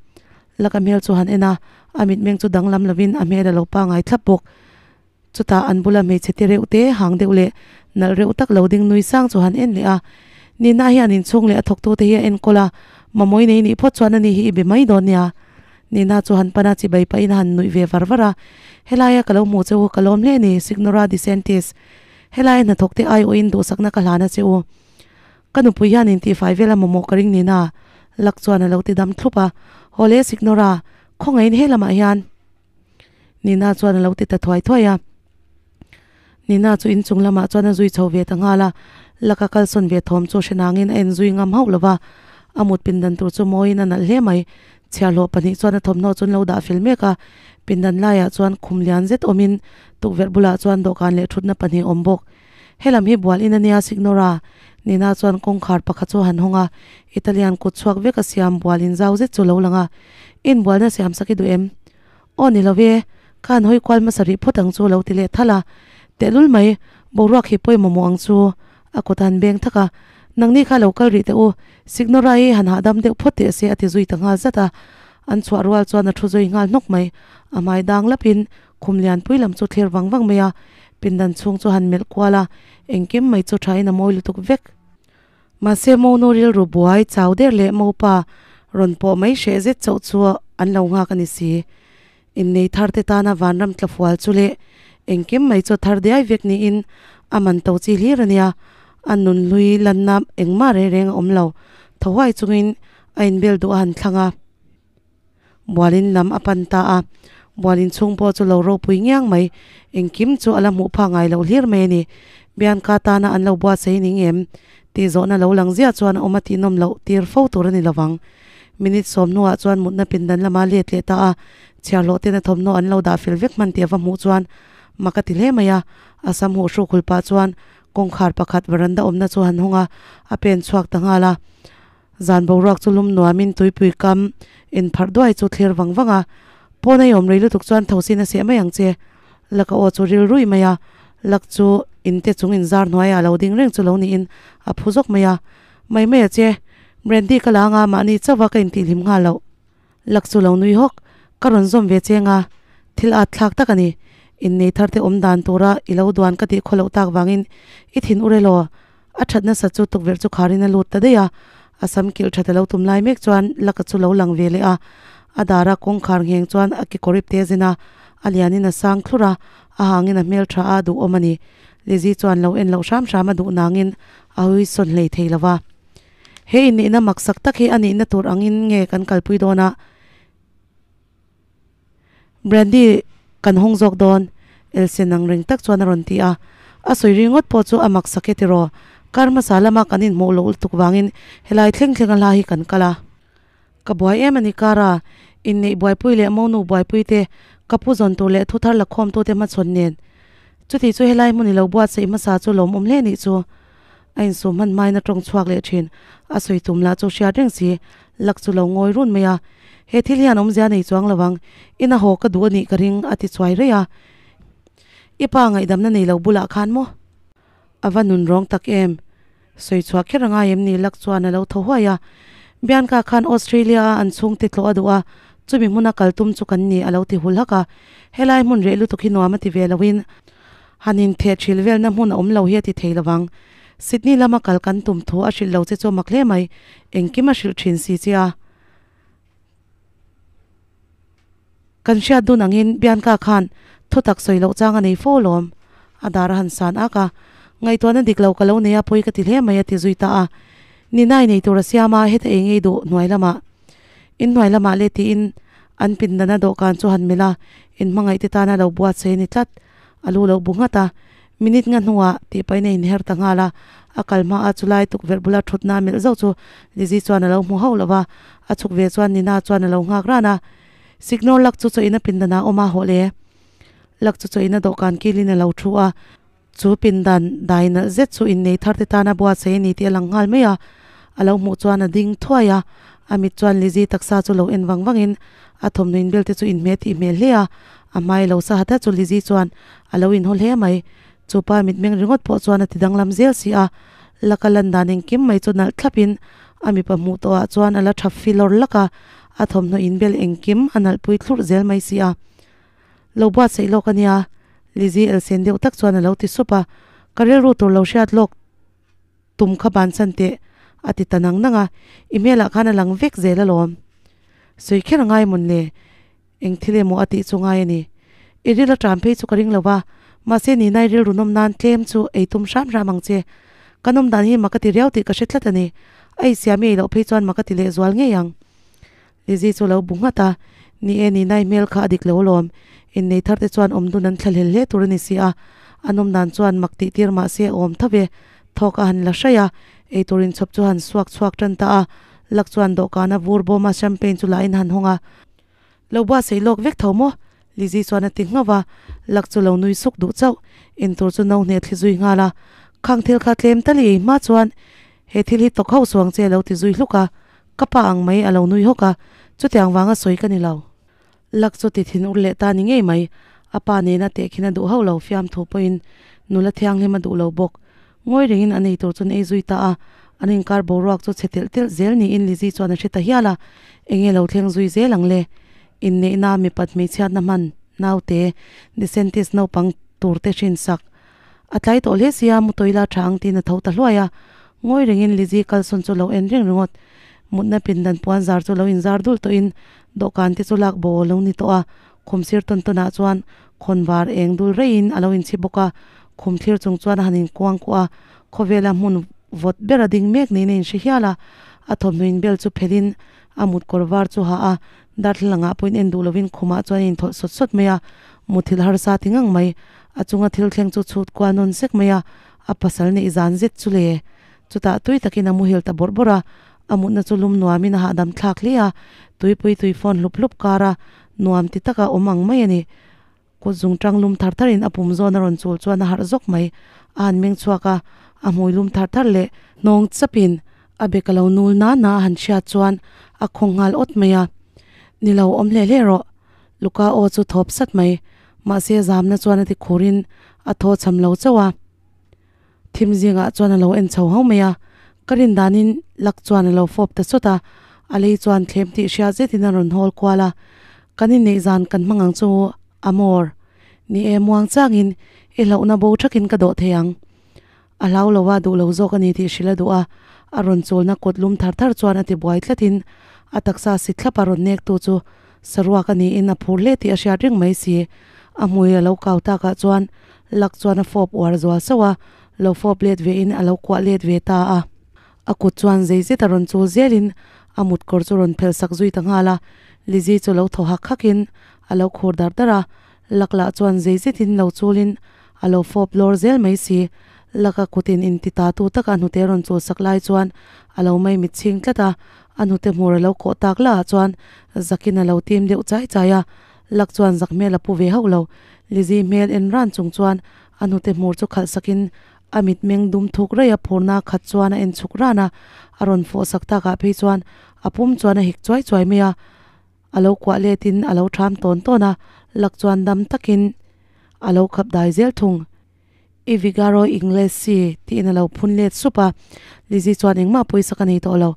laka hmel chu han en a, a mitmeng chu danglam lovin a hmel a lo pangai thlap bawk. Chutah an bula hmeichhe te reuh te, hang deuh leh nalh reuh tak lo ding nui sang chu han en leh a. Nina hian inchhung leh a thawktu te hi a enkawl a, Mamawi nei nih phawt chuan ani hi i be mai dawn nia. Nina chu han pan a, chibai pahin a han nuih ve var var a. Helaia ka lo hmuh che u, ka lawm hle a ni, Signora DeSantis. Helaia hnathawk te aiawhin duhsakna ka hlan a che u. Ka nupui hian intihfai vel a mamawh ka ring nina Luck chuan a lo ti dam thlup a, Haw le Signora, khawngaihin he lamah hian Nina chuan a lo ti ta thuai thuai a. Nina chu inchung lamah chuan a zui chho ve ta nghal a, Luck a kalsawn ve thawm chu hre nangin a enzui ngam hauh lo va, a mut pindan tur chu mawiin a nalh hle mai. Chhiarhlawh pahnih chuan a thawmhnaw chu an lo dah fel mek a, pindan laiah chuan khum lian zet awmin tukverh bulah chuan dawhkan leh thutna pahnih a awm bawk. Helam hi bual in ania Signora, Nina chuan kawngkhar pakhat chu a han hawng a, Italian kut chhuak vek a siam bual in zau zet chu lo lang a, In bualna siam sak i duh em? Aw ni lo e, ka han hawi kual hmasa rih phawt ang chu lo ti leh thalh a, Tehlul mai, boruak hi pawimawh ang chu a kut a han beng thak a, Nangni kha lo kal rih teh u, Signora hi han hahdam deuh phawt teh se a ti zui ta nghal zat a, an chhuah rual chuan a thu zui nghal hnawk mai, a hmai dang lapin Khum lianpui lam chu thlir vang vang mai a, pindan chhung chu han melh kual a, engkim mai chu thain a mawi lutuk vek. Mahse Monu rilru buai chau der leh Mopa rawn pawh mai hreh zet chauh chu an lo nghak a ni si. Innei thar te tana vanram tla fual chu leh engkim mai chu thar diai vek niin a man to chi hlir a nia, a nun hlui lanna engmah reng reng a awm lo. Tho huai chungin a inbel duh a han thlang a. Bualin lam a pan ta a, Bualin chhung pawh chu lo ropui ngiang mai, engkim chu a la hmuh phak ngai loh hlir mai a ni. Bianca tana an lo buatsaih ning em? tih zawhna lo lang ziah chuan a awm a tihnawm loh tir fo tur a ni lovang. Minute sawm hnuah chuan mutna pindan lama let leh ta a, chhiarhlawh ten a thawmhnaw an lo dah fel vek hman tih a va hmuh chuan mak a ti hle mai a, a sam huh hruk hul pah chuan kawngkhar pakhat veranda awmna chu han hawng a, a pen chhuak ta nghal a. Zan boruak chu lum nuamin tuipui kam inpharh duai chu thlir vang vang a, Pawn a i awm rei lutuk chuan thosin a seh mai ang che. Laka aw chu ril ruih mai a, lak chu inte chung inzar hnuaiah a lo ding reng chu lo niin a phu zawk mai a, Mai mai a che, Brandy ka la anga mahni chauha ka intihhlim nghal loh. Lak chu lo nui hawk, ka rawn zawm ve cheng a, thil at thlak tak a ni. Innei thar te awm dan tura i lo duan ka tih khaw loh tak vangin i thin ur elaw? A that nasa chu tukverh chu kharin a lut ta daih a, a sam kilh that a lo tum lai mek chuan laka chu lo lang ve leh a, a dara kawngkhar ngheng chuan a kekawr ip te zin a, a lianin a sang thlur a, a hangin a hmeltha a duhawm a ni. Lizzy chuan lo en loh hram hram a duh nangin a hawisawn hlei thei lo va. He innihna maksak tak hi a nihna tur angin nge kan kalpui dawn a? Brandy kan hawng zawk dawn, Elsie nang reng tak chuan a rawn ti a. A sawi ringawt pawh chu a maksak e tiraw? Kar hmasa lama kan inhmuh loh lutuk vangin helai thleng thleng a hla hi kan kal a. Ka buai em a ni Kara, inneih buaipui leh monu buaipui te, ka pu zawn tur leh thu thar la khawmtute hmachhawn nen. Chuti chu helai hmun i lo buatsaih hmasa chu lawmawm hle nih chu. A insum hman hmain a tawng chhuak leh thin. A sawi tum lah chu hriat reng si, lak chu lo ngawi run mai a. He thil hian awmzia nei chuang lo ang, ina haw ka duh a nih ka ring, a ti chuai rei a. I pa ngaihdamna nei lo bulah khan maw? A va nun rawng tak em? Sawi chhuah kher a ngai em ni? Lak chuan a lo thaw huai a. Bianca khan Australia-a an chhungte tlawh a duh a, Chumi hmuna kal tum chu kan ni a lo ti hul hak a. Helai hmun reh lutuk hi nuam a ti ve loin han intheh thil velna hmun a awm lo hi a ti thei lovang. Sydney lama kal kan tum thu a hrilh lo che chu a mak hle mai, engkim a hrilh thin si che a. Kan hriat dun angin Bianca khan thutak sawi loh chang a nei fo alawm. A dar a han san ak a, Ngaihtuahna dik lo ka lo nei a, pawi ka ti hle mai a ti zui ta a. Ninai nei tur a siam a, heta eng ei duh hnuai lamah in hnuai lamah le tiin an pindana dawhkan chu han melh a, in hmangaih te tana lo buatsaih a ni tlat. A lu lo bu nghat a, minute nga hnuah tih pahin a inher ta nghal a, a kal hma a chulai tukverh bula thutna a melh zauh chu Lizzy chuan a lo hmu hauh lo va, a chhuk ve chuan Nina chuan a lo nghak ran a, Signor lak chu chawina pindanah a awm a, hawh le. Lak chu chawina dawhkan kilin a lo thu a, chu pindan dai nalh zet chu innei thar te tana buatsaih a ni tih a lang nghal mai a, a lo hmuh chuan a ding thuai a, a mit chuan Lizzy taksa chu lo en vang vangin a thawmhnaw inbel te chu inhmeh tih hmel hle a, a hmai lo sa hat hat chu Lizzy chuan a lo inhaw hle mai, chu pa mitmeng ringawt pawh chuan a ti danglam zel si a, laka lan dan engkim mai chu nalh thlapin a mipa hmuh tawhah chuan a la tha filawr lak a, a thawmhnaw inbel engkim a nalhpui thlurh zel mai si a. Lo buatsaih lawk a nia, Lizzy elsen deuh tak chuan a lo ti sup a, Ka rilru tur lo hriat lawk tum kha bansan teh, a ti ta nang nang a, I hmelah khan a lang vek zel alawm. Sawi kher a ngai mawn le, eng thil emaw a tih chu ngai a ni. I ril a ṭam phei chu ka ring lo va, mahse Ninai rilru nawm nan tlem chu ei tum hram hram ang che. Ka nawm dan hi mak a ti riau tih ka hre tlat a ni. A insiam i ei loh phei chuan mak a ti lehzual ngei ang. Lizzy chu lo bu nghat a, Ni e, Ninai hmel kha a dik lo alawm. Innei thar te chuan awm dun an thla hlel hle tur a ni si a. A nawm dan chuan mak tih tir mah se a awm tho ve. Thawk a han la hraih a, eitur inchhawp chu han suak chhuak tan ta a. Lak chuan dawhkana vur bawma champagne chu lahin han hawng a. Lo buatsaih lawk vek tho maw? Lizzy chuan a ti nghauh a. Lak chu lo nui suk duh chauh. Intur chu no hneh thli zui nghal a. Khang thil kha tlem tal i ei hma chuan he thil hi tawk hauh suang che a lo ti zui hluk a. Ka pa ang mai a lo nui hawk a, chutiang vanga sawi ka ni lo. Lak chu ti thin ur leh ta ni ngei mai. A pa nena tehkhin a duh hauh lo fiamthu pawhin nula thianghlim a duh lo bawk. Ngawi rengin a nei tur chuan ei zui ta a, an inkar boruak chu chhe telh telh zel niin Lizzy chuan a hre ta hial a, enge lo thleng zui zel ang le? Inneihna mipat hmeichhiatna hman, naute, Disentis naupang turte hrinsak. A tlai tawh hle sia, mu tawila tha ang tiin a tho ta hluai a. Ngawi rengin Lizzy kalsawn chu lo en reng ringawt. Mutna pindan puan zar chu lo inzar dul tawhin dawhkan te chu lak bo a lo ni tawh a. Khum sir tawn tawnah chuan khawn var eng dul reihin a lo inchhi bawk a. Khum thlir chung chuan a han inkuang kuah a, khawvela hmun vawt ber a ding mek niin a inhre hial a. A thawmhnaw inbel chu phelhin a mut kawr var chu ha a, darthlalangah pawhin en duh lovin khumah chuan a inthawlh sawt sawt mai a. Muthilh harsa ti ngang mai. A chunga thil thleng chu chhut kual nawn sek mai a, a pasal neih zan zet chu le. Chutah tui takin a muhil ta bawrh bawrh a, a mutna chu lum nuamin a hahdam thlak hle a, tuipui tui fawn hlup hlup kar a, nuam ti taka awm ang mai a ni. Kut zung tang lum thar tharin a pum zawn a rawn chul chuan a harh zawk mai. A han meng chhuak a, a hmui lum thar thar leh hnawng chapin a bek a lo nul na na a han hriat chuan a khawng nghal awt mai a. Ni lo awm hle hle rawh. Luka aw chu thawp sat mai. Mahse zamna chuan a ti khurin a thaw cham lo chauh a. Thim zingah chuan a lo en chho ho mai a, ka rin danin lak chuan a lo fawp ta chawt a, a lei chuan thlem tih hriat zetin a rawn hawl kual a, kan inneih zan kan hmang ang chu Amor, ni e muang changin i hlauhna bo thakin ka dawh thei ang. A hlau lo a, duh lo zawk a ni tih hrilh a duh a, a rawn chawlna kut lum thar thar chuan a ti buai tlatin a taksa si thlap a rawn nek tu chu saruak a niin a phur hle tih a hriat reng mai si. A hmui a lo kau takah chuan lak chuan a fawp uar zual sauh a, lo fawp let ve in a lo kuah let ve ta a. A kut chuan zei zet a rawn chul zelin a mut kawr chu rawn phelh sak zui ta nghal a, Lizzy chu lo thaw hak hakin a lo khur dar dar a, lak lah chuan zei zetin lo chulin a lo fawp lawr zel mai si. Laka kutin inti ta tu taka a hnute rawn chul sak lai chuan a lo mai mit chhing tlat a, a hnute hmur a lo kawh tak lah chuan zakin a lo tim deuh chai chai a, lak chuan zak hmel a pu ve hauh lo. Lizzy hmel en ran chung chuan a hnute hmur chu khalh sakin a mit meng dum thuk raih a phurna khat chuan a en chhuk ran a, a rawn fawh sak takah phei chuan a pum chuan a hik chuai chuai mai a. A lo kuah letin a lo ṭham tawn tawn a, lak chuan dam takin a lo khap dai zel thung. I Vigaro Inglesi tiin a lo phun let sup a, Lizzy chuan engmah pawisa ka nei tawh lo.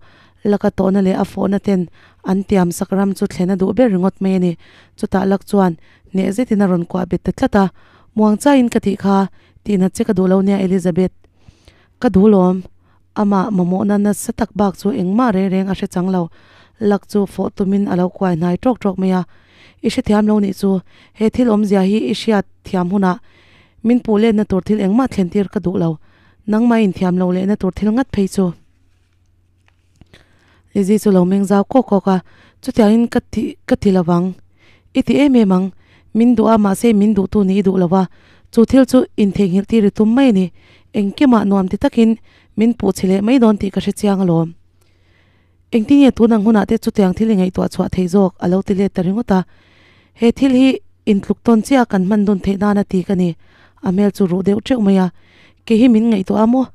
Laka tawhna leh a fawhna ten an tiam sak ram chu thlen a duh ber ringawt mai a ni. Chutah lak chuan hneh zetin a rawn kuah bet ta tlat a, Muang chaiin ka tih kha, tihnat che ka duh lo nia Elizabeth. Ka duh lawm. Amah mamawhna nasa tak bak chu engmah reng reng a hre chang lo. Lak chu fawh tumin a lo kuai hnai tawk tawk mai a. I hrethiam lo nih chu, he thil awmzia hi i hriat thiam hunah min puh letna tur thil engmah thlen tir ka duh lo. Nangmah inthiam lo lehna tur thil ngat phei chu. Lizzy chu lo meng zau kawk kawk a, Chutiangin ka ti ka ti lo vang. I ti em em ang. Min duh a, mahse min duhtu nih i duh lo va. Chu thil chu intheihnghilh tir i tum mai a ni. Engkimah nuam ti takin min puh chhe leh mai dawn tih ka hre chiang alawm. Engtin nge tun ang hunah te chutiang thil i ngaihtuah chhuah thei zawk? a lo ti let ta ringawt a. He thil hi intluk tawn chiah kan hman dun theih nana ti ka ni. A hmel chu ruh deuh teuh mai a. Kei hi min ngaihtuah a maw?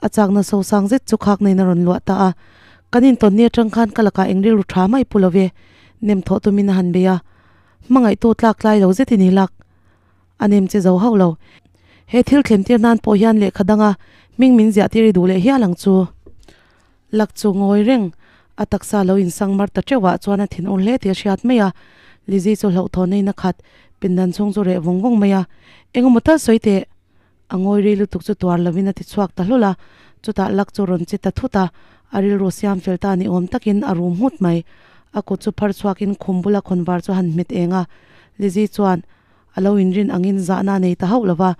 A chakna sosang zet chu khak neiin a rawn luah ta a. Kan intawn ni atang khan ka lakah eng rilru tha mai pu lo ve. Nem thawh tumin a han bei a. Hmangaihtu tlak tlai lo zetin i lak. A nem che zo hauh lo. He thil thlen tir nan pawh hian lehkha danga hming min ziah tir i duh leh hial ang chu. Lak chu ngawi reng. A taksa lo insang mar ta teuh ah chuan a thinur hle tih a hriat mai a. Lizzy chu hlauhthawn na in a khat. Pindan chhung chu reh vawng vawng mai a. Engemaw tal sawi teh. A ngawi rei lutuk chu tuar lovin a ti chhuak ta hlul a, chutah lak chu rawn che ta thut a, a rilru siam fel ta ni awm takin a rum nghut mai. A kut chu phar chhuakin khum bula khawnvar chu a han hmet eng a, Lizzy chuan a lo inrin angin zahna a nei ta hauh lo va,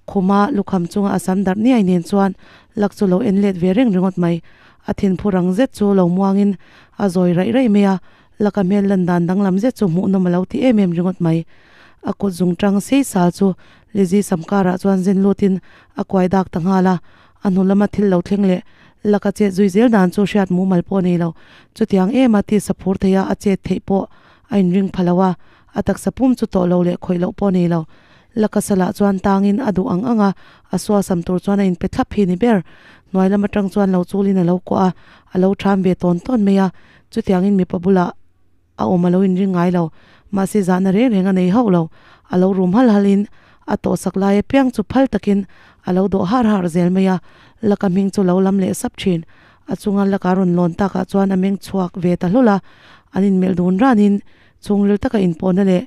khuma lukham chunga a sam darh niai nen chuan lak chu lo en let ve reng ringawt mai. A thinphu rang zet chu lo muangin a zawi raih raih mai a, laka hmel lan dan danglam zet chu hmuhnawm a lo ti em em ringawt mai. A kut zung tang sei sal chu Lizzy samkarah chuan zin lutin a kuai dak ta nghal a, a hnu lama thil lo thleng leh laka chet zui zel dan chu hriat mumal pawh a nei lo. Chutiang ema tisa phur theia a chet theih pawh a inring pha lo a, a taksa pum chu tawh lo leh khawih loh pawh a nei lo. Laka salah chuan tangin a duh ang ang a, a suasam tur chuan a inpe thlap hi ni ber. Hnuai lam atang chuan lo chulin a lo kuah a, a lo ṭham ve tawn tawn mai a, chutiangin mipa bulah a awm a lo inring ngai lo. Mahse zahna reng reng a nei hauh lo. A lo rum hal halin a tawhsak lai apiang chu phal takin a lo dawh har har zel mai a, laka hming chu lo lam leh sap thin. A chunga laka rawn lawn takah chuan a meng chhuak ve ta hlul a, an inmelh dun ranin chhungril taka inpawhna leh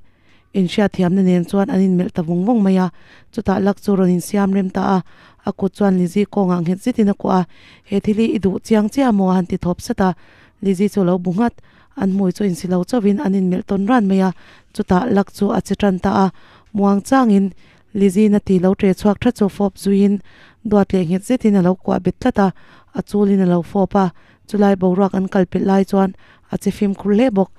inhriatthiamna nen chuan an inmelh ta vawng vawng mai a. Chutah lak chu rawn insiam rem ta a, a kut chuan Lizzy kawngah nghet zetin a kuah a, He thil hi i duh chiang chiah maw? a han ti thawp sat a, Lizzy chu a lo bu nghat. An hmui chu insi lo chauhin an inmelh tawn ran mai a, chutah lak chu a che tan ta a. Muang changin Lizzy na ti lo ṭe chhuak ṭha chu fawp zuiin duat leh nghet zetin a lo kuah bet tlat a, a chulin a lo fawp a. Chulai boruak an kal pelh lai chuan a che fimkhur hle bawk.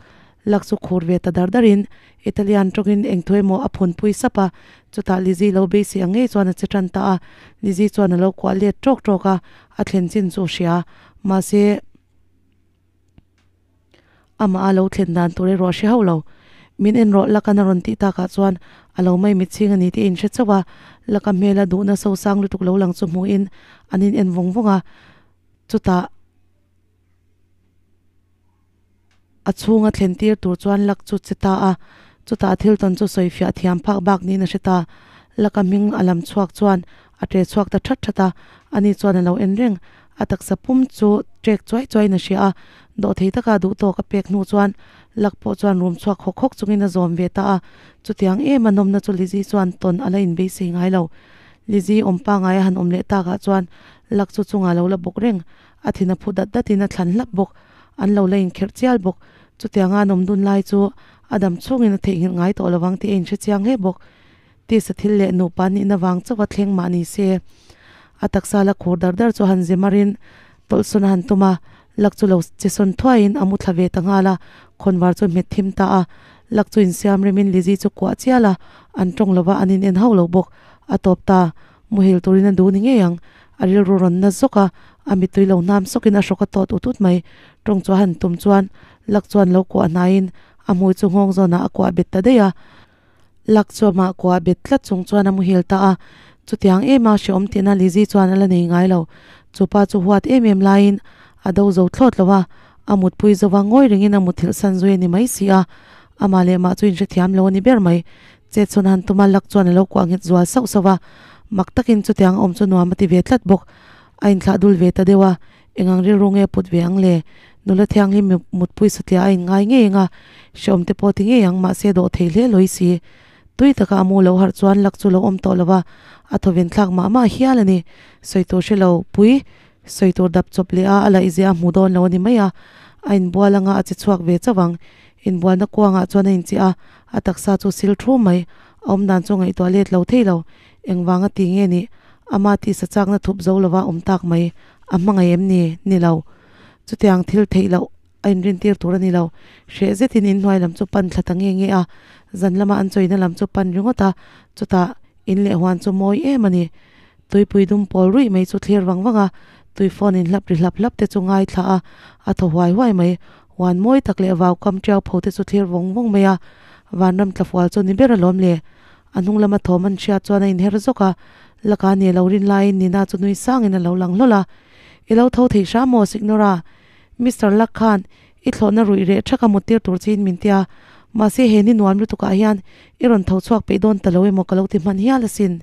Lak chu khur ve ta dar darin Italian tawngin eng thu emaw a phunpui sap a, chutah Lizzy lo beisei ang ngei chuan a che tan ta a. Lizzy chuan a lo kuah let ṭawk ṭawk a, a thlen chin chu a hria. Mahse. Amah a lo thlen dan tur erawh a hre hauh lo. Min en rawh Lakan a rawn tih takah chuan a lo mai mitchhing a ni tih a inhre chauh a, Laka hmela duhna sosang lutuk lo lang chu hmuhin an in en vawng vawng a, chutah a chhunga thlen tir tur chuan Lak chu che ta a, chutah thil tawn chu sawi fiah thiam phak bak niin a hre ta. Laka hming a lam chhuak chuan a ṭe chhuak ta ṭhat ṭhat a, ani chuan a lo en reng. A taksa pum chu ṭek chuai chuaiin a hria a, dawhthei taka duhtawk a pek hnu chuan lak pawh chuan rum chhuak hawk hawk chungin a zawm ve ta a. Chutiang em a nawmna chu Lizzy chuan tawn a la inbeisei ngai lo. Lizzy awm pangai a han awm leh takah chuan lak chu chungah lo la bawk reng. A thin a phu dat datin a thlan hlap bawk. An lo la inkherh chial bawk. Chutianga an awm dun lai chu a dam chhungin a theihnghilh ngai tawh lovang tih a inhre chiang hle bawk. Tisa thil leh nupa nihna vang chauha thleng mah ni se, a taksa la khur dar dar chu han ze marin tawlhsawn a han tum a, lak chu lo che sawn thuaiin a mu thla ve ta nghal a, khawnvar chu hmet thim ta a, lak chu insiam remin Lizzy chu kuah chial a, an tawng lova an in en hauh lo bawk, a tawp ta, muhil turin a duh ni ngei ang, a rilru rawn na zawk a, a mittui lo hnam sawkin a hrawk a tawt ut ut mai, tawng chu a han tum chuan lak chuan lo kuah hnaiin a hmui chu nghawng zawnah a kuah bet ta daih a. Lak chu amah kuah bet tlat chung chuan a muhil ta a, chutiang em a hrehawm tihna Lizzy chuan a la nei ngai lo. Chu pa chu huat em em laiin a do zo thlawt lo a, a mutpui zo va ngawi rengin a muthilh san zui a ni mai si a, amah leh mah chu inhrethiam lo a ni ber mai. Chet chhawn han tuma Lak chuan a lo kuah nghet zual sauh sauh a, mak takin chutiang a awm chu nuam a ti ve tlat bawk. A inthlah dul ve ta deuh a, engang rilru nge put ve ang le? Nula thianghlim mutpui satliah a inngai ngei ang a, hreawm te pawh ti ngei ang, mahse dawh thei hle lawi si. Tui taka a mu lo harh chuan lak chu lo awm tawh lo va, a thawven thlak mah mah hial a ni. Sawi tur hre lo pui, sawi tur dap chawp leh a, a laih zia a hmu dawn lo a ni mai a. A inbual anga a che chhuak ve chauh ang. Inbualna kuangah chuan a inchiah a, a taksa chu sil thu mai. A awm dan chu ngaihtuah let lo thei lo. Engvanga ti nge nih? Ama tisa chakna thup zo lova awm tak mai. A hmangaih em ni? Ni lo. Chutiang thil theih loh a inrintir tur a ni lo. Hreh zetin inhnuai lam chu pan thla ta nge nge a, zan lama an chawina lam chu pan ringawt a, chutah in leh huan chu mawi em a ni. Tuipui dum pawl ruih mai chu thlir vang vang a, tui phone in hlap ri hlap hlap te chu ngaithla a, a thaw huai huai mai. Huan mawi tak leh vau kam tiau pho te chu thlir vawng vawng mai a, vanram tlafual chu ni ber alawm le. A hnung lama thawm an hriat chuan a inher zawk a, laka ni a lo rin laiin Nina chu nui sangin a lo lang hlawl a. I lo tho thei hram maw, Signora? Mister Luck khan i thlawhna ruih reh thaka muttir tur chiin min tia, mahse he ni nuam lutukah hian i rawn tho chhuak peih dawn ta lo emaw ka lo ti hman hial asin.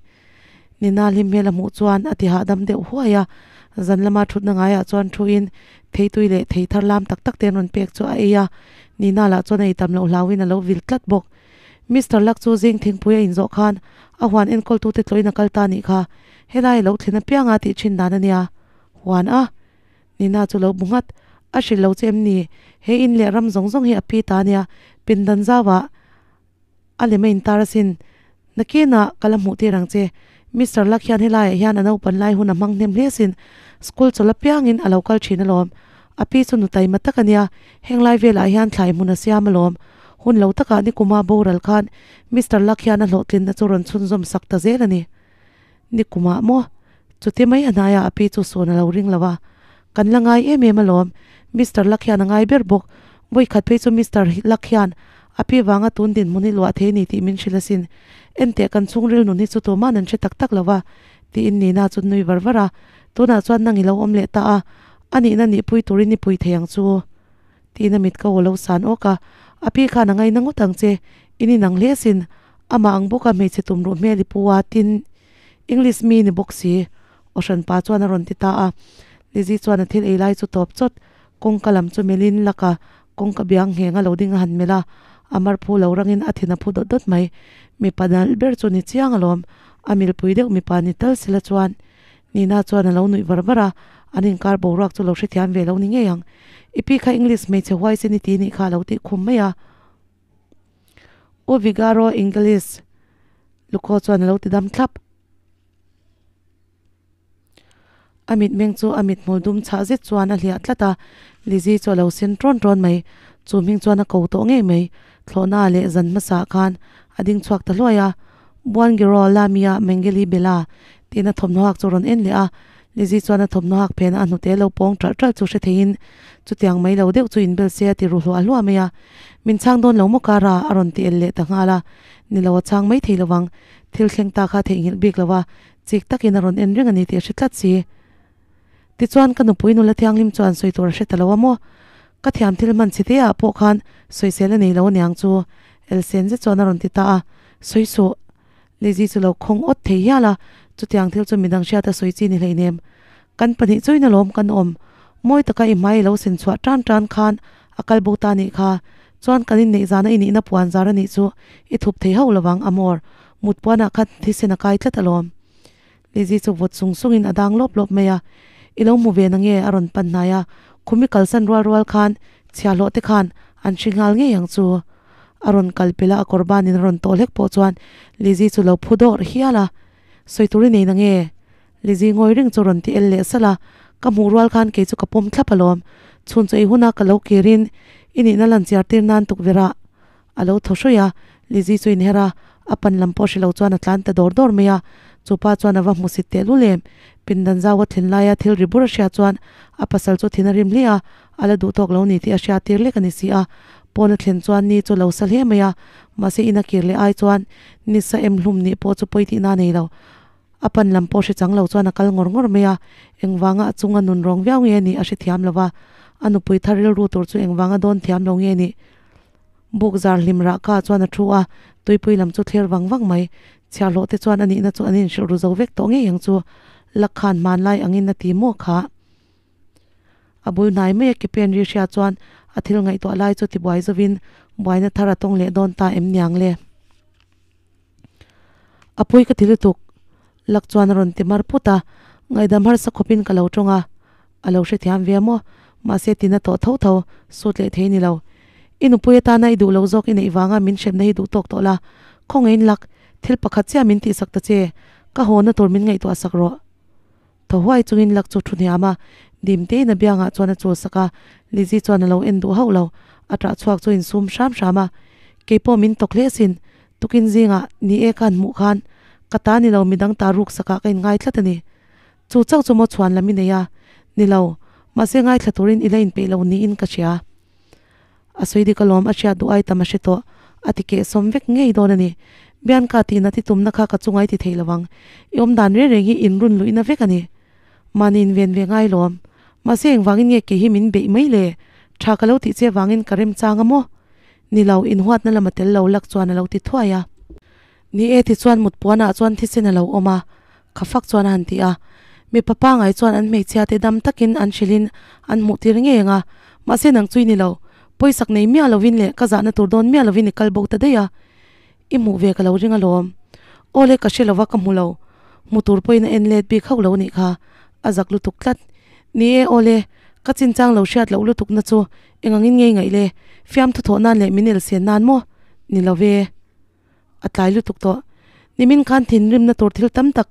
Nina hlim hmel a hmuh chuan a ti hahdam deuh huai a, zan lama thutna ngaiah chuan thuin theitui leh thei thar lam tak tak te an rawn pek chu a ei a, Nina lah chuan a ei tam loh hlauhin a lo vil tlat bawk. Mister Luck chu zing thingpui a inzawh khan a huan enkawltute tlawhin a kal ta nih kha. Helai a lo thlen apianga tih thin dan a nia. Huan a? Nina chu lo bu nghat. A hrilh lo che em ni? He in leh ram zawng zawng hi a pi ta nia. Pindan zauah a lem a intar asin. Nakinah ka la hmuh tir ang che. Mister Luck hian helaiah hian a naupan lai hun a hmang hnem hle asin. School chawlh apiangin a lo kal thin alawm. A pi chu nu taima tak a nia. Heng lai velah hian thlai hmun a siam alawm. Hun lo takah nikuma boral khan Mister Luck hian a hlawhtlinna chu rawn chhunzawm sak ta zel a ni. Nikumah maw? Chuti mai a hnaiah a pi chu sawn a lo ring lo a. Kan la ngai em em alawm. Mister Luck hian a ngai ber bawk. Vawikhat phei chu Mister Luck hian a pi vanga tun dinhmun hi luah thei a ni tih min hrilh asin. Enteh kan chhungril nun hi chu tuma'n an hre tak tak lo va, tiin Nina chu nui var var a. Tunah chuan nang i lo awm leh ta a, a nihna nihpui turin i pui thei ang chu. Tiin a mit ka aw lo san awk a, A pi khan a ngaina ngawt ang che, i ni nang hle sin, amah ang bawka hmeichhe tumruh hmel i pu a, tin, English mi ni bawk si, aw hranpa chuan a rawn ti ta a. Lizzy chuan a thil ei lai chu tawp chawt, kawngka lam chu melhin laka kawngka biang ngheng a lo ding a han melh a, a mar phu lo rangin a thin a phu dawt dawt mai. Mipa nalh ber chu ni chiang alawm, a milpui deuh mipa ni tal sila chuan Nina chuan a lo nuih var var a, an inkar boruak chu lo hrethiam ve lo ni ngei ang. I pi kha English hmeichhe huaisen i ti nih kha a lo tih khum mai a. U Vigaro English Luko chuan a lo ti dam thlap. A mitmeng chu a mithmul dum chhah zet chuan a hliah tlat a, Lizzy chu a lo sen ṭawn ṭawn mai. Chu hming chuan a ko tawh ngei mai. Thlawhna leh zan hmasa khan a ding chhuak ta hluai a. Buangiro Lamia Mengeli Bela tiin a thawmhnaw hak chu a rawn en leh a, Lizzy chuan a thawmhnaw hak phenah a hnute lo pawng ṭalh ṭalh chu hre theiin chutiang mai lo deuh chu inbel se a ti ru hluah hluah mai a, Min chhang dawn lo maw Kara? a rawn ti el leh ta nghal a, Ni lo a chhang mai thei lovang, thil thleng ta kha a theihnghilh bik lo a, chik takin a rawn en reng a ni tih a hre tlat si. Tichuan ka nupui nula thianghlim chuan sawi tur a hre ta lo a maw? Ka thiam thil hman chhe te ah pawh khan sawisel a nei lo aniang chu Elsen zet chuan a rawn ti ta a, Sawi suh. Lizzy chu lo khawng awt thei hial a, chutiang thil chu midang hriat a sawi chi ni hleinem. Kan pahnih chuin alawm kan awm. Mawi taka i hmai i lo sen chhuah tan tan khan a kal bo ta nih kha. Chuan kan inneih zana i nihna puan zar a nih chu i thup thei hauh lovang Amor. Mut puanah khan thisen a kai tlat alawm. Lizzy chu vawt sung sungin a dang lawp lawp mai a, I lo hmu ve na nge? a rawn pan hnai a, khumi kalsan rual rual khan chhiahhlawh te khan an hri nghal ngei ang chu. A rawn kal pel a, a kawr banin a rawn tawh hlek pawh chuan Lizzy chu lo phu dawrh hial a, Sawi tur i nei na nge? Lizzy ngawi reng chu rawn ti el leh salh a, Ka hmuh rual khan kei chu ka pawm thlap alawm, chhun chu ei huna ka lo kirin i nihna lan chiar tir nan tukverh ah A lo thaw hruih a, Lizzy chu inher a, a pan lam pawh hre lo chuan a tlan ta dawr dawr mai a. Chu pa chuan a va hmusit teh lul em. Pindan zau a thlen laia thil ri bur a hria chuan a pasal chu thin a rim hle a, a la duh tawk lo ni tih a hria tir lek a ni si a. Pawn a thlen chuan ni chu lo sa hle mai a, mahse in a kir leh ai chuan ni sa em hlum nih pawh chu pawi tihna a nei lo. A pan lam pawh hre chang lo chuan a kal ngawr ngawr mai a, engvanga a chunga nun rawng viau nge nih a hrethiam lo va, a nupui thar rilru tur chu engvanga dawn thiam lo nge nih. Buk zar hlim rah ka chuan a thu a, tuipui lam chu thlir vang vang mai. Chhiahhlawh te chuan a nihna chu an inhrilh ru zo vek tawh ngei ang chu. Lak khan hmanlai angin a ti maw kha? A bul hnai mai a ke pen ri hria chuan a thil ngaihtuah lai chu tibuai zovin buaina thar a tawng leh dawn ta em niang le. A pawi ka ti lutuk. Lak chuan a rawn ti mar put a, ngaihdam harsa khawpin ka lo tawng a. A lo hrethiam ve maw? Mahse tina tawh tho tho, sut leh thei ni lo. I nupui atana i duh lo zawk i neih vanga min hremna hi duh tawk tawh la. Khawngaihin lak, thil pakhat chiah min tihsak ta che, ka hawna tur min ngaihtuah sak rawh. Thaw huai chungin lak chu thu hniam a, dim tein a biangah chuan a chul sak a, Lizzy chuan a lo en duh hauh lo, a ṭah chhuak chu insum hram hram a, Keipawh min tawk hle asin, tukin zingah ni e ka han hmuh khan ka ta ni lo midang ta ruk sakah ka inngai tlat a ni. Chu chauh chu maw chhuan lam i nei a? Ni lo, mahse ngaithla turin i la inpeih lo niin ka hria. A sawi dik alawm a hriat duh ai tam a hre tawh, a ti keh sawm vek ngei dawn a ni. Bianca tihna ti tumna kha ka chunga i ti thei lo ang, i awm dan reng reng hi in run luihna vek a ni. Mahni in ven ve ngai lawm. Mahse engvangin nge kei hi min beih mai le? Tha ka lo tih che vangin ka remchang a maw? Ni lo, inhuatna lama tel lo lak chuan a lo ti thuai a. Ni e tichuan mut puanah chuan thisen a lo awm a, kha fak chuan a han ti a. Mipa pangai chuan an hmeichhia te dam takin an hrilhin an hmuh tir ngei ang a, mahse nang chui ni lo, pawisak nei miah lovin leh ka zahna tur dawn miah lovin i kal bo ta daih a, i hmuh ve ka lo ring alawm. Awle ka hre lova ka hmu lo, hmu tur pawhin a en let bik hauh lo anih kha, a zak lutuk tlat. Ni e awle, ka chinchang lo hriat loh lutuk na chu engangin ngei ngaih le, fiamthu thawh nan leh min elsen nan maw? Ni lo ve. A tlai lutuk tawh. Nimin khan thinrimna tur thil tam tak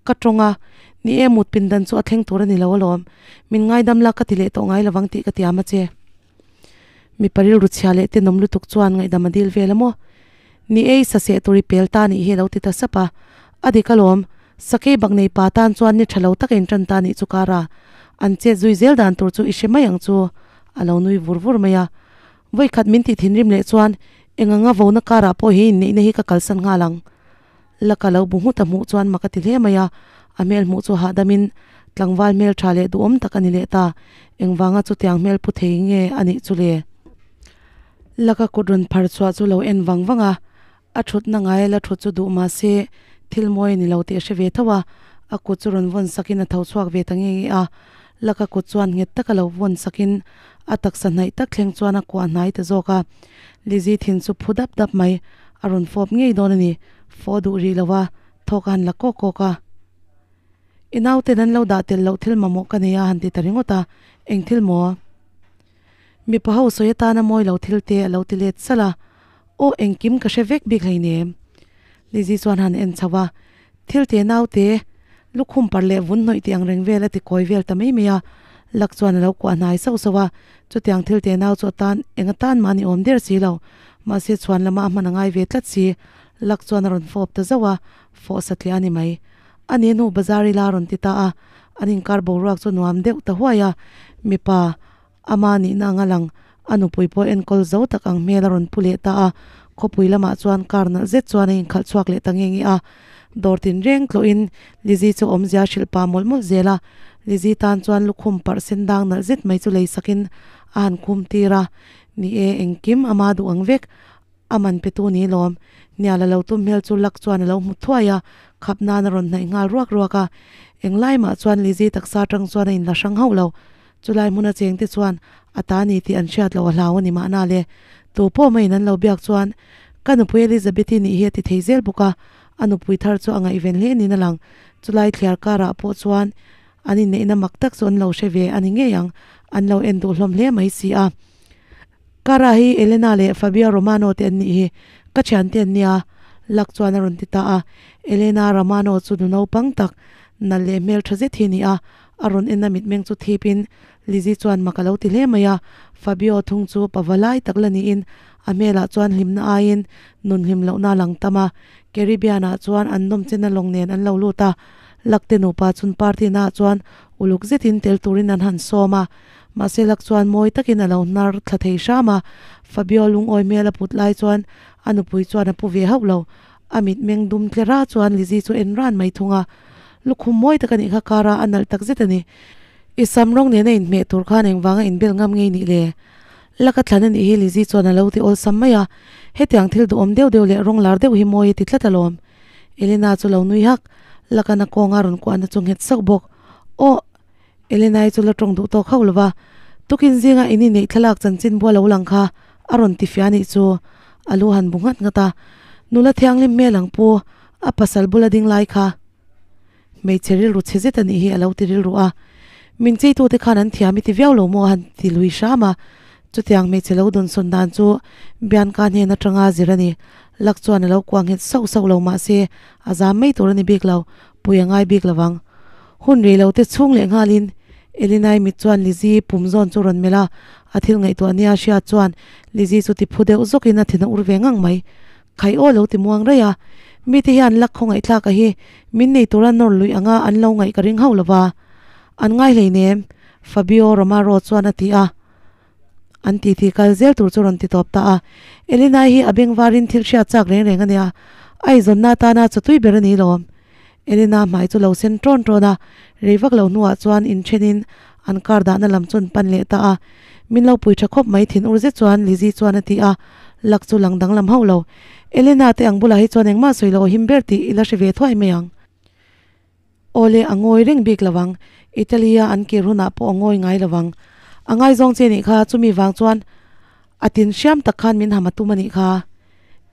ka tawng a, ni e mut pindan chu a thleng tur a ni lo alawm. Min ngaidam la ka ti leh tawh ngai lovang tih ka tiam a che. Mipa rilru chhia leh tenawm lutuk chuan ngaihdam a dil vel a maw? Ni e i saseh tur i pel ta nih hi a lo ti ta sap a. A dik alawm, sakei bak nei pa tan chuan ni tha lo taka in tan ta nih chu kara an chet zui zel dan tur chu i hre mai ang chu a lo nui vur vur mai a. Vawikhat min tih thinrim leh chuan eng anga vona karah pawh he inneihna hi ka kalsan nghal ang. Laka lo bu nghut a hmuh chuan mak a ti hle mai a, a hmel hmuh chu hahdamin tlangval hmel tha leh duhawm tak a ni leh ta. Engvanga chutiang hmel pu thei nge a nih chu le? Laka kut rawn phar chhuah chu lo en vang vang a, a thutna ngai la thut chu duh mah se thil mawi a ni lo tih a hre ve tho a, a kut chu rawn vawn sakin a tho chhuak ve ta nge nge a, laka kut chuan nghet taka lo vawn sakin a taksa hnaih tak thleng chuan a kuah hnai ta zawk a, Lizzy thin chu phu dap dap mai, a rawn fawp ngei dawn a ni, fawh duh rih lo a, thawk a han la kawk kawk a. I nauten an lo dah tel loh thil mamawh ka nei a han ti ta ringawt a, eng thil maw? Mipa ho sawi atana mawi lo thil te a lo ti let salh a, Aw engkim ka hre vek bik hleinem. Lizzy chuan han en chho a, Thil te naute, lukhum par leh vun hnawih tih ang reng vel a ti kawi vel ta mai mai a, Luck chuan a lo kuah hnai sauh sauh a, chutiang thil te nau chu atan eng atan mah a ni awm der si lo, mahse chhuan lama a hman a ngai ve tlat si, Luck chuan a rawn fawp ta zauh a, fawh satliah a ni mai. A ni hnu bazar ila a rawn ti ta a, an inkar boruak chu nuam deuh ta huai a, mipa Ama nihna anga lang, a nupui pawh enkawl zo tak ang hmel a rawn pu leh ta a, khawpui lamah chuan car nalh zet chuan a inkhalh chhuak leh ta nge nge a. Dawr tinreng tlawhin Lizzy chu awmzia hrilh pah mawlh mawlh zel a, Lizzy tan chuan lukhum parh sen dang nalh zet mai chu lei sakin a han khum tir a, Ni e, engkim ama duh ang vek, a man pe tu ni lawm. Hnial a lo tum hmel chu Luck chuan a lo hmu thuai a, khap nan a rawn hnaih nghal ruak ruak a. Englai mah chuan Lizzy taksa atang chuan a inla hrang hauh lo. Chulai hmuna cheng te chuan a ta ni tih an hriat loh a hlau a ni mahna le. Tu pawh maiin an lo biak chuan ka nupui Elizabeth-i nih hi a ti thei zel bawk a, a nupui thar chu a ngaihven hle niin a lang. Chulai thliar karah pawh chuan an inneihna mak tak chu an lo hre ve a ni ngei ang, an lo en duh hlawm hle mai si a. Kara hi Elena leh Fabio Romano te an nih hi, ka thiante an nia, Luck chuan a rawn ti ta a. Elena Romano chu nu naupang tak, nalh leh hmeltha zet hi a ni a, a rawn en a mitmeng chu thipin Lizzy chuan mak a lo ti hle mai a. Fabio thung chu pava lai tak la niin a hmelah chuan hlimna aiin nun hlim lohna a lang tam a. Caribbean ah chuan an nawmchena lawng nen an lo lut a, Luck te nupa chun party naah chuan uluk zetin tel turin an han sawm a. Mahse lak chuan mawi takin a lo hnar thla thei hram a, Fabio lungawi hmel a put lai chuan a nupui chuan a pu ve hauh lo. A mitmeng dum tle ra chuan Lizzy chu en ran mai thung a. Lukhum mawi tak a nih kha kar a, a nalh tak zet a ni. I sam rawng nena inhmeh tur khan engvanga inbel ngam ngei nih le? Lak a thlan a nih hi Lizzy chuan a lo ti awlsam mai a. Hetiang thil duhawm deuh deuh leh rawng lar deuh hi mawi a ti tlat alawm. Elena chu lo nui hak. Lak a na kawnga rawn kuahna chu nghet sauh bawk. Aw! Elenai chu la tawng duh tawk hauh lova, tukin zinga in inneih thlalak chanchin bua lo lang kha a rawn ti fia nih chu a lu han bu nghat nghat a, nula thianghlim hmel ang pu a pasal bula ding lai kha hmeichhe rilru chhe zet a nih hi a lo ti rilru a, min cheitute khan an thiam i ti viau lo maw a han ti lui hram a, chutiang hmeichhe lo dawnsawn dan chu Bianca hnen atanga zir a ni, lak chuan a lo kuah nghet sauh sauh lo mahse a zam mai tur a ni bik lo, pui a ngai bik lovang. Hun rei lo te chhung leh nghalin Elinai mit chuan Lizzy pum zawn chu rawn melh a, a thil ngaihtuah nia hriat chuan Lizzy chu ti phu deuh zawkin a thin a ur ve ngang mai. Khai aw lo ti muang raih a, mite hian lak khawngaih thlak a hi min nei tura nawr luih anga an lo ngaih ka ring hauh lova, an ngai hleinem, Fabio Romaro chuan a ti a. An titi kal zel tur chu rawn ti tawp ta a. Elinai hi a bengvarin thil hriat chak reng reng a nia, a eizawnna atana chawtui ber a ni lawm. Elina hmai chu lo sen ṭawn ṭawn a, rei vak lo hnuah chuan inṭhenin an car dahna lam chu an pan leh ta a. Min lo pui ṭha khawp mai thin ur zet chuan Lizzy chuan a ti a, lak chu lang danglam hauh lo. Elena te ang bulah hi chuan engmah sawi lo a him ber tih i la hre ve thuai mai ang. Awle, a ngawi reng bik lo ang. Italy-a an kir hunah pawh a ngawi ngai lo ang. A ngaizawng che nih kha, chumi vang chuan a tin hriam tak khan min ham a tum a nih kha.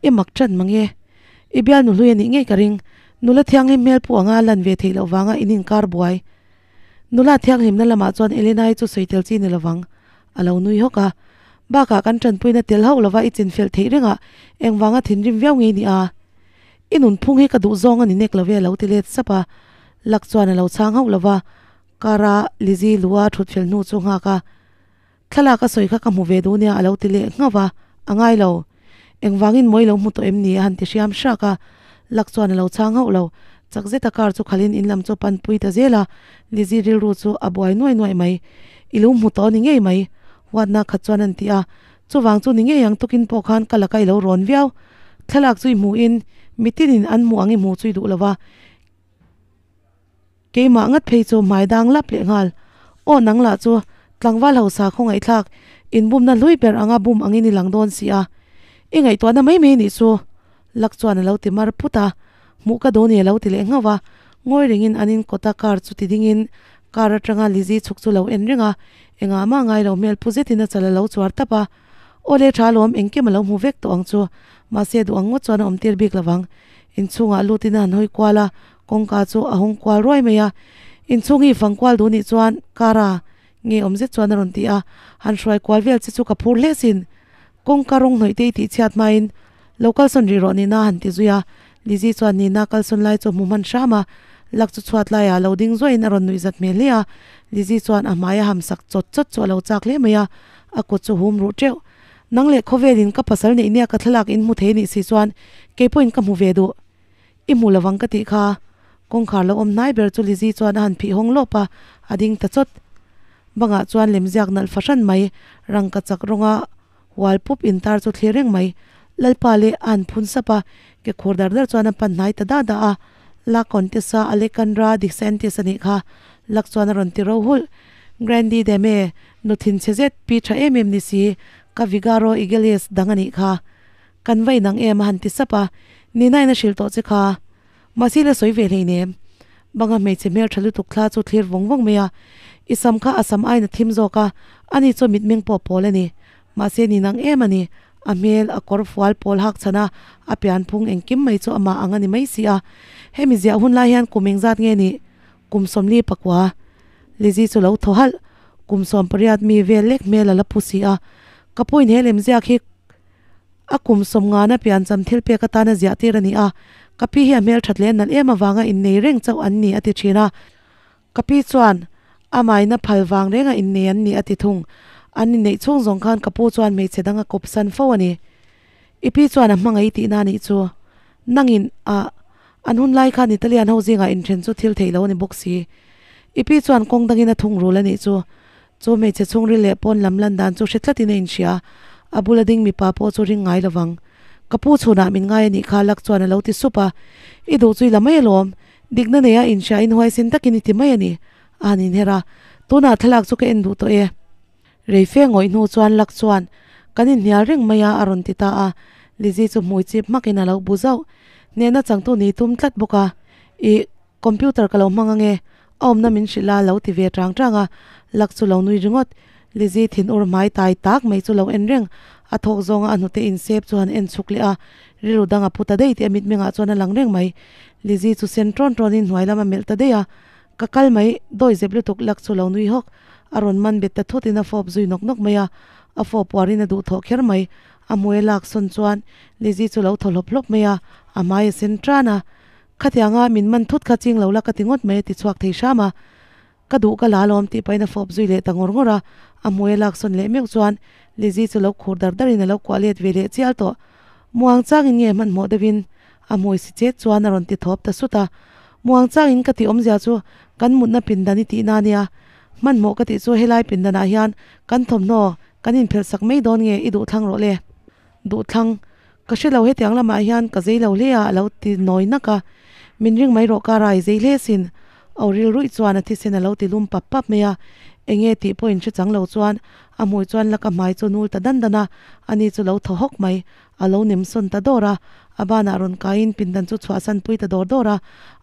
I mak ṭan mang e. I bialnu hlui a nih ngei ka ring. Nula thianghlim hmel pawh anga lan ve theih loh vanga in inkar buai. Nula thianghlimna lamah chuan Elena-i chu sawi tel chi ni lovang. A lo nui hawk a. Bakah kan ṭanpuina tel hauh lova i chinfelh theih rengah engvanga thinrim viau ngei ni a? I nunphung hi ka duh zawng a ni nek lo ve a lo ti let sap a. Lak chuan a lo chhang hauh lova, Kara Lizzy lua ṭhut fel hnu chu nghak a. Thlalak a sawi kha ka hmu ve duh nia a lo ti leh nghauh a, a ngai lo. Engvangin mawi lo hmu tawh em ni a han ti hriam hrak a, lak chuan a lo chhang hauh lo. Chak zeta car chu khalin in lam chu a panpui ta zel a, Lizzy rilru chu a buai nuai nuai mai. I lo hmu tawh a ni ngei mai, huatna khat chuan an ti a. Chuvang chu ni ngei ang tukin pawh khan ka laka i lo rawn viau. Thlalak chu i hmuhin mitinin an hmuh ang i hmuh chu i duh lo va. Keimah ngat phei chu hmai dang lap leh nghal. Aw nang lah chu tlangval hausa khawngaihthlak inbumna hlui ber anga bum angin i lang dawn si a. I ngaihtuahna mai mai nih chu. Lak chuan a lo ti mar phut a, hmuh ka duh ni a lo ti leh nghauh a. Ngawi rengin an in kawta car chu ti dingin car atanga Lizzy chhuk chu lo en reng a, engah mah ngai lo hmel phu zetin a chal a lo chuar tap a. Aw le tha alawm engkim a lo hmu vek tawh ang chu. Mahse duh ang ngawt chuan a awm tir bik lovang. Inchhungah lutin a han hawi kual a, Kawngka chu a hawng kual ruai mai a, inchhung hi fang kual duh nih chuan Kara nge awm zet chuan a rawn ti a, han hruai kual vel che chu ka phur hle sin. Kawngka rawng hnawih te i tih chhiat hmain lo kalsawn rih rawh Nina han ti zui a, Lizzy chuan Nina kalsawn lai chu a hmu hman hram a, lak chu chhuat laiah lo ding zuaiin a rawn nuih zat hmel hle a, Lizzy chuan a hmai a ham sak chawt chawt chu a lo chak hle mai a, a kut chu hum ruh teuh. Nang leh khawvelin ka pasal neih nia ka thlalak in hmu thei nih si chuan keipawhin ka hmu ve duh. I hmu lovang ka tih kha. Kawngkhar lo awm hnai ber chu Lizzy chuan a han phih hawng lawp a, a ding ta chawt. Bangah chuan lemziak nalh fahran mai, rangka chak rawnga hual pup intar chu thlir reng mai. Lalpa leh a han phun sap a, ke khur dar dar chuan a pan hnai ta da da a. La Contessa Alejandra de Santis a nih kha, Luck chuan a rawn ti ro hulh. Grandi Dame, nu thinchhe zet, pi tha em em ni si, ka Vigaro Igeles dang a nih kha. Kan va inang em a han ti sap a, Nina in a hrilh tawh che kha. Mahse la sawi ve hleinem. Banga hmeichhe hmel tha lutuk thla chu thlir vawng vawng mai a, I sam kha a sam aiin a thim zawk a, ani chu mitmeng pawh pawl a ni. Mahse ni nang em a ni. A hmel, a kawr fual pawl hak chhan a, a pian phung engkim mai chu amah ang a ni mai si a. Hemi ziah hun lai hian kum engzat nge nih? Kum 48. Lizzy chu lo thaw halh. Kum 18 mi vel lek hmel a la pu si a. Ka puin he lemziak hi A kum 90 piancham thil pek atana ziah tir a ni a, ka pi hi a hmelthat leh nalh em avanga innei reng chauh an ni a ti thin a. Ka pi chuan, A maina phal vang renga innei an ni a ti thung. An inneih chhung zawng khan ka pu chuan hmeichhe dang a kawp san fo a ni. I pi chuan a hmangaih tihna a nih chu. Nangin a an hun lai khan Italian ho zingah inthen chu thil theih lo a ni bawk si. I pi chuan kawng dangin a thung rul a nih chu. Chu hmeichhe chhungril leh pawn lam lan dan chu hre tlatin a inhria. A bula ding mipa pawh chu ring ngai lovang. Ka pu chhunah min ngai a nih kha Lak chuan a lo ti sup a. I duh chu i la mai alawm. Dikna neia inhria in huaisin takin i ti mai a ni. A han inher a. Tunah thlalak chu ka en duh tawh e. Reife ngawih hnu chuan Lak chuan, Kan inhnial reng mai a a rawn ti ta a. Lizzy chu hmui chip hmakin a lo bu zauh. Hnehna changtu ni tum tlat bawk a. Ih, computer ka lo hmang ange. A awmna min hrilh a lo ti ve tang tang a, Luck chu lo nui ringawt. Lizzie thinur hmai tai tak mai chu lo en reng. A thawk zawnga a hnute insep chu han en chhuk leh a, rilru dang a pu ta daih tih a mitmengah chuan a lang reng mai. Lizzie chu sen tawn tawnin hnuai lam a melh ta daih a, Ka kal mai, dawi zep lutuk Luck chu lo nui hawk. A rawn man bet ta thutin a fawp zui nawk nawk mai a, a fawp uarin a duh thawh kher mai. A hmui a lak sawn chuan Lizzie chu lo thaw hlawp hlawp mai a, a hmai a sen tan a. Khatianga min man thut kha ching lo la ka ti ngawt mai a ti chhuak thei hram a. Ka duh ka la alawm tih pahin a fawp zui leh ta ngawr ngawr a, a hmui a lak sawn leh meuh chuan Lizzie chu lo khur dar darin a lo kuah let ve leh chial tawh. Muang changin nge hmanhmawh deuhin a hmui si chet chuan a rawn ti thawp ta sut a. Muang changin ka tih awmzia chu kan mutna pindan i tihna a nia. Hmanhmawh ka tih chu helai pindanah hian kan thawmhnaw kan inphelh sak mai dawn nge i duh thlang rawh le. Duh thlang. Ka hre lo hetiang lamah hian ka zei lo hle a a lo ti nawi nak a. Min ring mai rawh ka rai zei hle sin. Au ril ruih chuan a thisen a lo ti lum pap pap mai a. Enge tih pawh in hre chang lo chuan a hmui chuan laka hmai chu nul ta dan dan a, ani chu lo thaw hawk mai. A lo nem sawn ta dawr a, a banah rawn kaiin pindan chu chhuahsan pui ta dawr dawr a.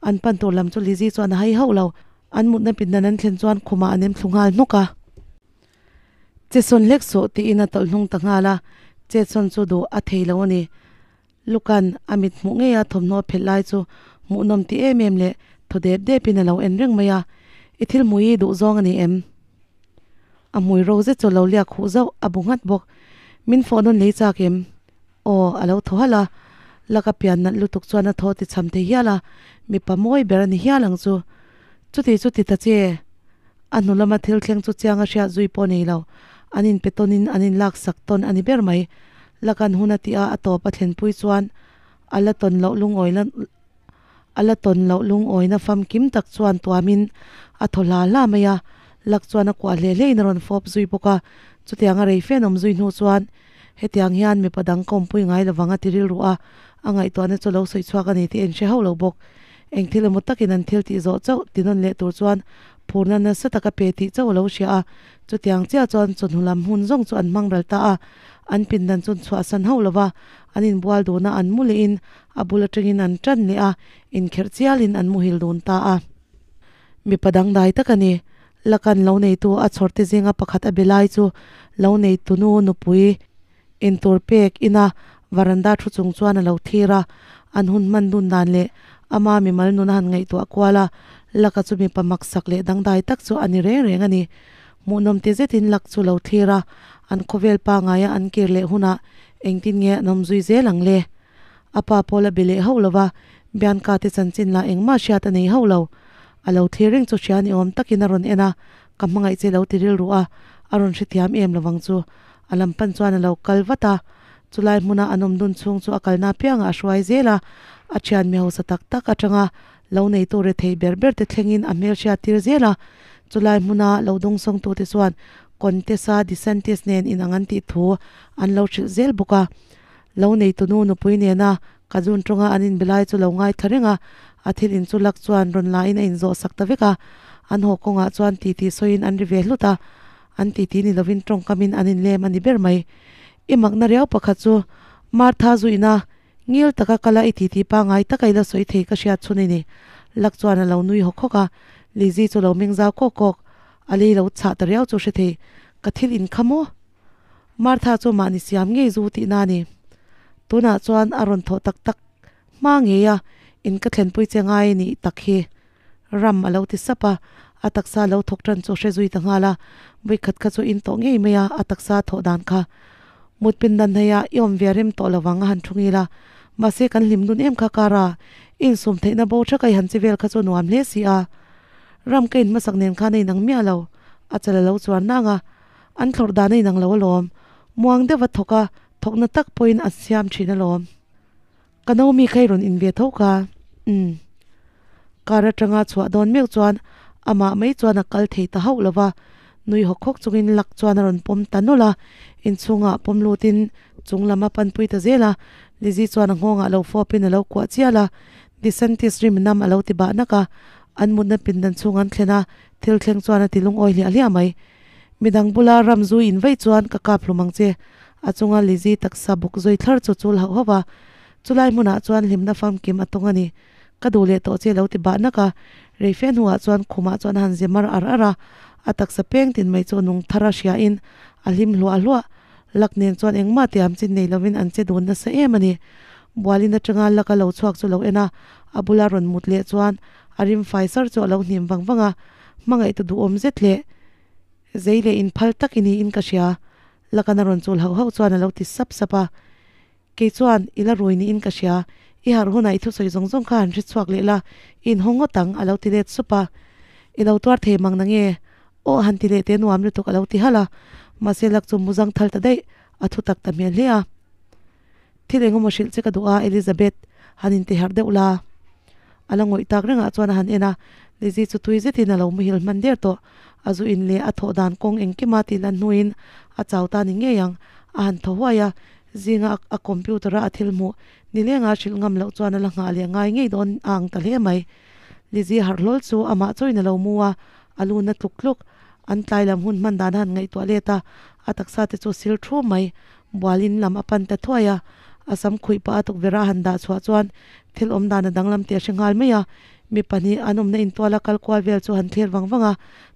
An pan tur lam chu Lizzie chuan a hai hauh lo. An mutna pindan an thlen chuan khumah an em thlu nghal hnawk a. Che sawn hlek suh tiin a tawlh hnung ta nghal a, chet sawn chu duh a thei lo a ni. Lukan a mit hmuh ngei a thawmhnaw phelh lai chu hmuhnawm ti em em leh thaw dep depin a lo en reng mai a, I thil hmuh hi duh zawng a ni em? A hmui ro zet chu lo liak huh zauh a bu nghat bawk. Min fawh nawn lei chak em? Aw, a lo thaw halh a, laka pian nalh lutuk chuan a thaw ti cham thei hial a, mipa mawi ber a ni hial ang chu. Chuti chu ti ta che. A hnu lama thil thleng chu chiang a hriat zui pawh nei lo. An inpe tawnin an inlak sak tawn a ni ber mai. Lakan hun a tih a, a tawp a thlenpui chuan a la tawn loh lungawi la a la tawn loh lungawina famkim tak chuan tuamin a thaw hla hla mai a. Lak chuan a kuah hle hlein a rawn fawp zui bawk a. Chutiang a rei fen awm zui hnu chuan hetiang hian mipa dang ka awmpui ngai lovang a ti rilru a, a ngaihtuahna chu lo sawi chhuak a ni tih a inhre hauh lo bawk. Eng thil emaw takin an thil tih zawh chauh ti nawn leh tur chuan phurna nasa taka pe tih chauh a lo hria a, chutiang chiah chuan chawhnu lam hun zawng chu an hmang ral ta a, an pindan chu an chhuahsan hauh lo va, an inbual dun a, an mu lehin a bul atangin an tan leh a, inkherh chialin an muhil dun ta a. Mipa dangdai tak a ni. Lakan lo neitu a chhawrte zinga pakhat a be lai chu lo neitunu nupui Intur pek ina varanda thu chung chuan a lo thlir a, an hun hman dun dan leh ama mimal nun a han ngaihtuah kual a, Laka chu mipa maksak leh dangdai tak chu a ni reng reng a ni. Hmuhnawm ti zetin Lak chu lo thlir a, an khawvel pangaia an kir leh hunah engtin nge an awm zui zel ang le? A pa pawh la be leh hauh lo va, Bianca te chanchin lah engmah hriat a nei hauh lo. A lo thlir reng chu hria ni awm takin a rawn en a, ka hmangaih che lo ti rilru a, a rawn hrethiam em lovang chu. A lam pan chuan a lo kal vat a, chulai hmuna an awm dun chhung chu a kalna apiangah a hruai zel a, a thian mi hausa tak tak atanga lo neitu rethei ber ber te thlengin a hmel hriat tir zel a, chulai hmuna lo dawngsawngtute chuan Contessa DeSantis nen inang an tih thu an lo hrilh zel bawk a. Lo neitunu nupui nena ka zun tawnga an inbe lai chu lo ngaithla reng a, a thil in chu lak chuan rawn lain a inzawh sak ta vek a, an haw kawngah chuan titi sawiin an ri ve hlut a, an titi ni lovin tawngkamin an inlem a ni ber mai. I makna riau pakhat chu Martha zuina ngil taka kala i titi pangai taka i la sawi thei ka hriat chhun i ni. Lak chuan a lo nui hawk hawk a, Lizzie chu lo meng zau kawk kawk, a lei lo chhah ta riau chu hre thei, ka thil in kha maw? Martha chu mahni siam ngei zu tihna a ni. Tunah chuan a rawn thawh tak tak hma ngei a, in ka thlenpui che ngai nih tak hi. Ram a lo ti sap a, a taksa lo thawk tan chu hre zui ta nghal a, vawikhat kha chu in tawh ngei mai a, a taksa thawh dan kha. Mut pindan hnaihah i awm ve rem tawh lovang a han thu ngil a, mahse kan hlim dun em kha kar a, i insum theihna bo thaka i han che vel kha chu nuam hle si a. Ram ka in hmasak nen khan a inang miah lo, a chal a lo chuan nang a, an thlawrh dan a inang lo alawm, muang deuh a thawk a, thawkna tak pawhin a siam thin alawm. Ka Naomi kha i rawn in ve tho ka. Umm. Car atanga chhuah dawn meuh chuan amah mai chuan a kal thei ta hauh lo va, nui hawk hawk chungin lak chuan a rawn pawm ta nawlh a, inchhungah pawm lutin chung lam a panpui ta zel a, Lizzie chuan a nghawngah lo fawpin a lo kuah chial a, DeSantis rim nam a lo ti bah nak a, an mutna pindan chhung an thlen a, thil thleng chuan a ti lungawi hliah hliah mai. Midang bula ram zu in vaih chuan ka kap hlum ang che. A chunga Lizzie taksa buk zui thlar chu chul hauh hauh a. Chulai hmunah chuan hlimna famkim a tawng a ni. Ka duh leh tawh che lo ti bah nak a, rei fe hnuah chuan khumah chuan a han ze mar ar ar a, a taksa peng tin mai chu nung thar a hria in a hlim hluah hluah. Lak nen chuan engmah tiam chin nei lovin an che dun nasa em a ni. Bualin atanga lak a lo chhuak chu lo en a, a bula rawn mut leh chuan a rim fai sar chu a lo hnim vang vang a, hmangaih tu duhawm zet leh zei leh inphal tak i niin ka hria. Lakan a rawn chul hauh hauh chuan a lo ti sap sap a. Kei chuan i la rui niin ka hria, i harh hunah i thusawi zawng zawng kha han hre chhuak leh la, i inhawng ngawt ang, a lo ti let sup a. I lo tuar thei mang na nge? Aw han ti leh teh nuam lutuk a lo ti halh a. Mahse lak chu muzang thal ta daih, a thu tak ta hmel hle a. Thil engemaw hrilh che ka duh a, Elizabeth, han inti harh deuh la. A la ngawih tak rengah chuan a han en a, Lizzie chu tui zetin a lo muhil hman der tawh. A zu in leh a thawh dan kawng engkima tih lan hnuin a chau ta ni ngei ang, a han thaw huai a, zinga a computer a a thil hmuh nilenga hrilh ngam loh chuan a la nghah leh ngai ngei dawn a ang ta hle mai. Lizzie harh hlawl chu amah chawiin a lo mu a, a lu na tluk tluk. An tlai lam hun hman dan a han ngaihtuah let a, a taksa te chu sil thu mai. Bualin lam a pan ta thuai a, a sam khuih pah a tukverh a han dah chhuah chuan thil awm dan a danglam tih a hre nghal mai a. Mi pahnih an awmna intuala kal kual vel chu han thlir vang vang a,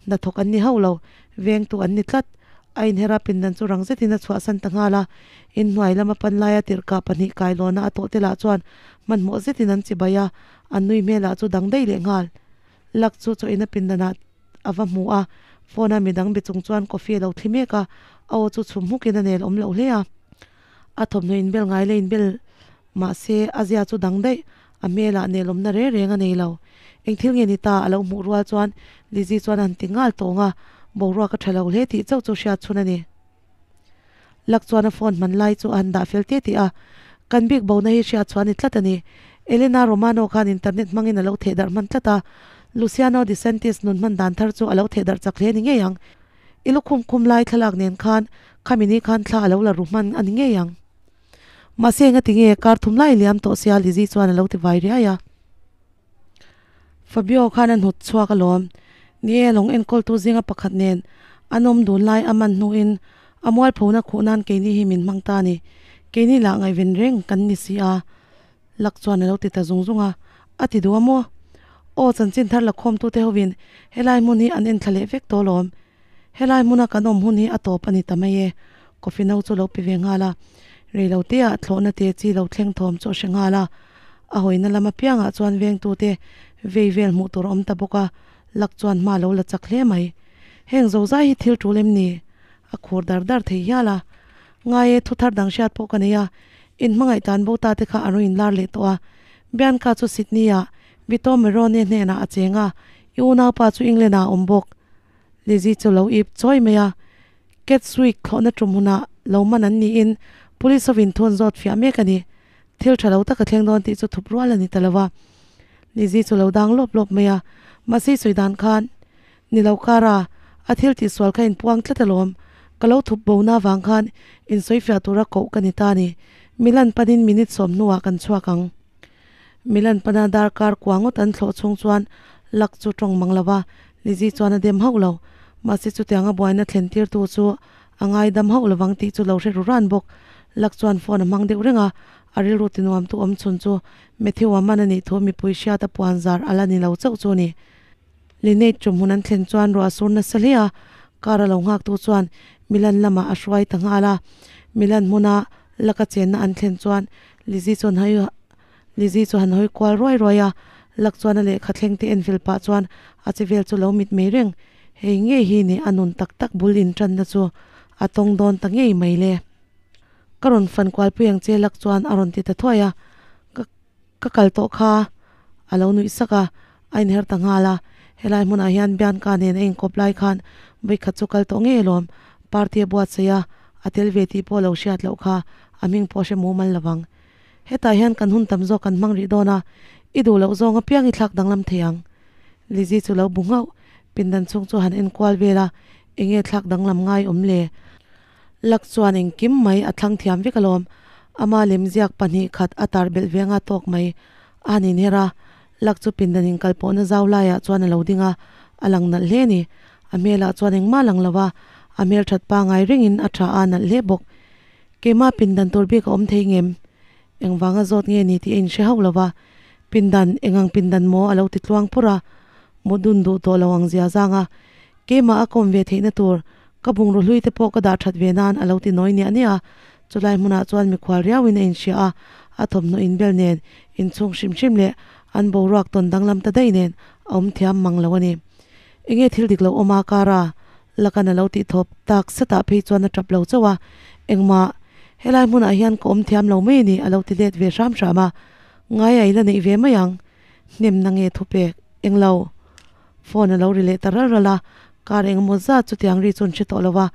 hnathawk an ni hauh lo, vengtu an ni tlat. A inher a pindan chu rang zetin a chhuahsan ta nghal a, inhnuai lama pan laia tirhkah pahnih kailawna a tawh te lah chuan hmanhmawh zetin an chibai a, an nui hmelah chu dang daih leh nghal. Lak chu chaw ina pindanah a va hmu a, phone a midang be chung chuan coffee a lo thli mek a, a aw chu chhum hmukin a nel awm loh hle a. A thawmhnaw inbel ngai la inbel mah se a zia chu dang daih, a hmelah nel awmna reng reng a nei lo. Eng thil nge ni ta a lo hmuh rual chuan Lizzie chuan a han ti nghal tawng a, boruak a tha lo hle tih chauh chu hriat chhun a ni. Lak chuan a phone hman lai chu a han dah fel teh tih a, Kan bik bona hi hriat chhuah a ni tlat a ni. Elena Romano khan internet hmangin a lo theh darh hman tlat a, Luciano De Santis nun hman dan thar chu a lo theh darh chak hle ni ngei ang. I lukhum khum lai thlalak nen khan khami ni khan thla a lo la ru hman a ni ngei ang. Mahse engati nge kar thum lai liam tawh sia Lizzie chuan a lo ti vai riai a. Fabio khan a hnut chhuak alawm. Ni e, lawng enkawltu zinga pakhat nen an awm dun lai a man hnuin a mualphona khuh nan keini hi min hmang ta a ni. Keini lah ngaihven reng kan ni si a, Luck chuan a lo ti ta zung zung a. A ti duh a maw? Aw, chanchin thar la khawmtute hovin helai hmun hi an enthla leh vek tawh alawm. Helai hmuna kan awm hun hi a tawp a ni ta mai e, coffee no chu lo pe ve nghal a. Reiloteah thlawhna te chi lo thleng thawm chu a hre nghal a. A hawina lam apiangah chuan vengtute vei vel hmuh tur a awm ta bawk a, lak chuan hma lo la chak hle mai. Heng zozai hi thil tul em ni? A khur dar dar thei hial a. Ngai e, thu thar dang hriat pawh ka nei a, in hmangaih tan bo ta te kha a rawn inlar leh tawh a. Bianca chu Sydney-ah Vito Merone hnenah a cheng a, i unaupa chu England-ah a awm bawk. Lizzie chu lo ip chawi mai a, Catchwick thlawhna tum hunah lo man an niin Police hovin thu an zawt fiah mek a ni. Thil tha lo tak a thleng dawn tih chu thup rual a ni ta lo a. Lizzie chu lo dang lawp lawp mai a, mahse i sawi dan khan ni lo kar a, a thil tih sual kha inpuang tlat alawm. Ka lo thup bo na vang khan insawi fiah tura koh ka ni ta a ni. Milan panin minute sawm hnuah kan chhuak ang. Milan pana darkar kua ngawt an thlawh chhung chuan Luck chu tawng mang lo va, Lizzie chuan a dem hauh lo. Mahse chutianga buaina thlen tirtu chu a ngaidam hauh lovang tih chu lo hre ru ran bawk. Luck chuan phone a hmang deuh reng a, a rilru tinuamtu awm chhun chu Matthew-a man a nih thu mipui hriat a puan zar a la ni lo chauh chu a ni. Linnate chawmhmun an thlen chuan ruah a sur nasa hle a, car a lo nghaktu chuan Milan lamah a hruai ta nghal a. Milan hmuna Luck-a chenna an thlen chuan Lizzie chuan hawi Lizzie chu han hawi kual ruai ruai a, Luck chuan a lehkha thleng te en fel pah chuan a che vel chu lo mit mei reng. Hei ngei hi ni a nun tak tak bul in tanna chu a tawng dawn ta ngei mai le. Ka rawn fan kual pui ang che Luck chuan a rawn ti ta thuai a, ka ka kal tawh kha a lo nuih sak a, a inher ta nghal a. Helai hmunah hian Bianca nen a inkawp lai khan vawikhat chu kal tawh ngei alawm, party a buatsaih a, a tel ve tih pawh lo hriat loh kha a hming pawh hre mumal lovang. Hetah hian kan hun tam zawk kan hmang rih dawn a, i duh loh zawng apiang i thlak danglam thei ang. Lizzie chu lo bu nghauh, pindan chhung chu han enkual vel a, enge thlak danglam ngai awm le? Luck chuan engkim mai a thlang thiam vek alawm, ama lemziak pahnih khat a tar belh ve anga tawk mai a han inher a, Luck chu pindan inkal pawhna zau laiah chuan a lo ding a, a lang nalh hle a ni. A hmelah chuan engmah lang lo a, a hmelthat pangai rengin a tha a nalh hle bawk. Keimah pindan tur bik a awm thei ngem? Engvanga zawt nge ni tih a inhre hauh lo va. Pindan, engang pindan maw a lo ti tluang pur a, mut dun duh tawh lo ang zia zang a, keimah a kawm ve theihna tur ka bungraw hlui te pawh ka dah that ve nan a lo ti nawi niah niah a, chulai hmunah chuan mikhual riauin a inhria a, a thawmhnaw inbel nen inchhung hrim hrim leh an boruak tawn danglam ta daih nen a awm thiam mang lo a ni. Enge thil dik lo awm a kara lakan a lo tih thawp tak setah phei chuan a tap lo chauh a, engmah helai hmunah hian ka awm thiam lo mai a ni a lo ti let ve hram hram a, ngai a ila neih ve mai ang, hnem na nge thupek englo phone a lo ri leh ta ral ral a, kar engemaw zat chutiang ri chu an hre tawh lo va,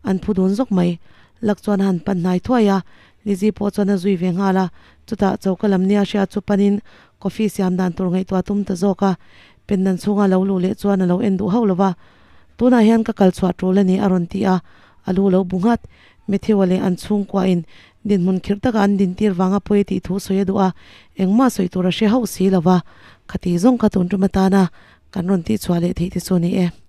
an phu dun zawk mai. Lak chuan a han pan hnai thuai a, Lizzie pawh chuan a zui ve nghal a, chutah choka lam nia hria chu panin coffee siam dan tur ngaihtuah a tum ta zawk a, pendan chhunga lo luh leh chuan a lo en duh hauh lo va, Tunah hian ka kal chhuah tul a ni a rawn ti a, a lu lo bu nghat. Matthew-a leh an chhungkuahin dinhmun khirh taka an dintir vanga pawi tih thu sawi a duh a, engmah sawi tur a hre hauh si lo va, khati zawng kha tun tum atana kan rawn tihchhuah leh theih te chu a ni e.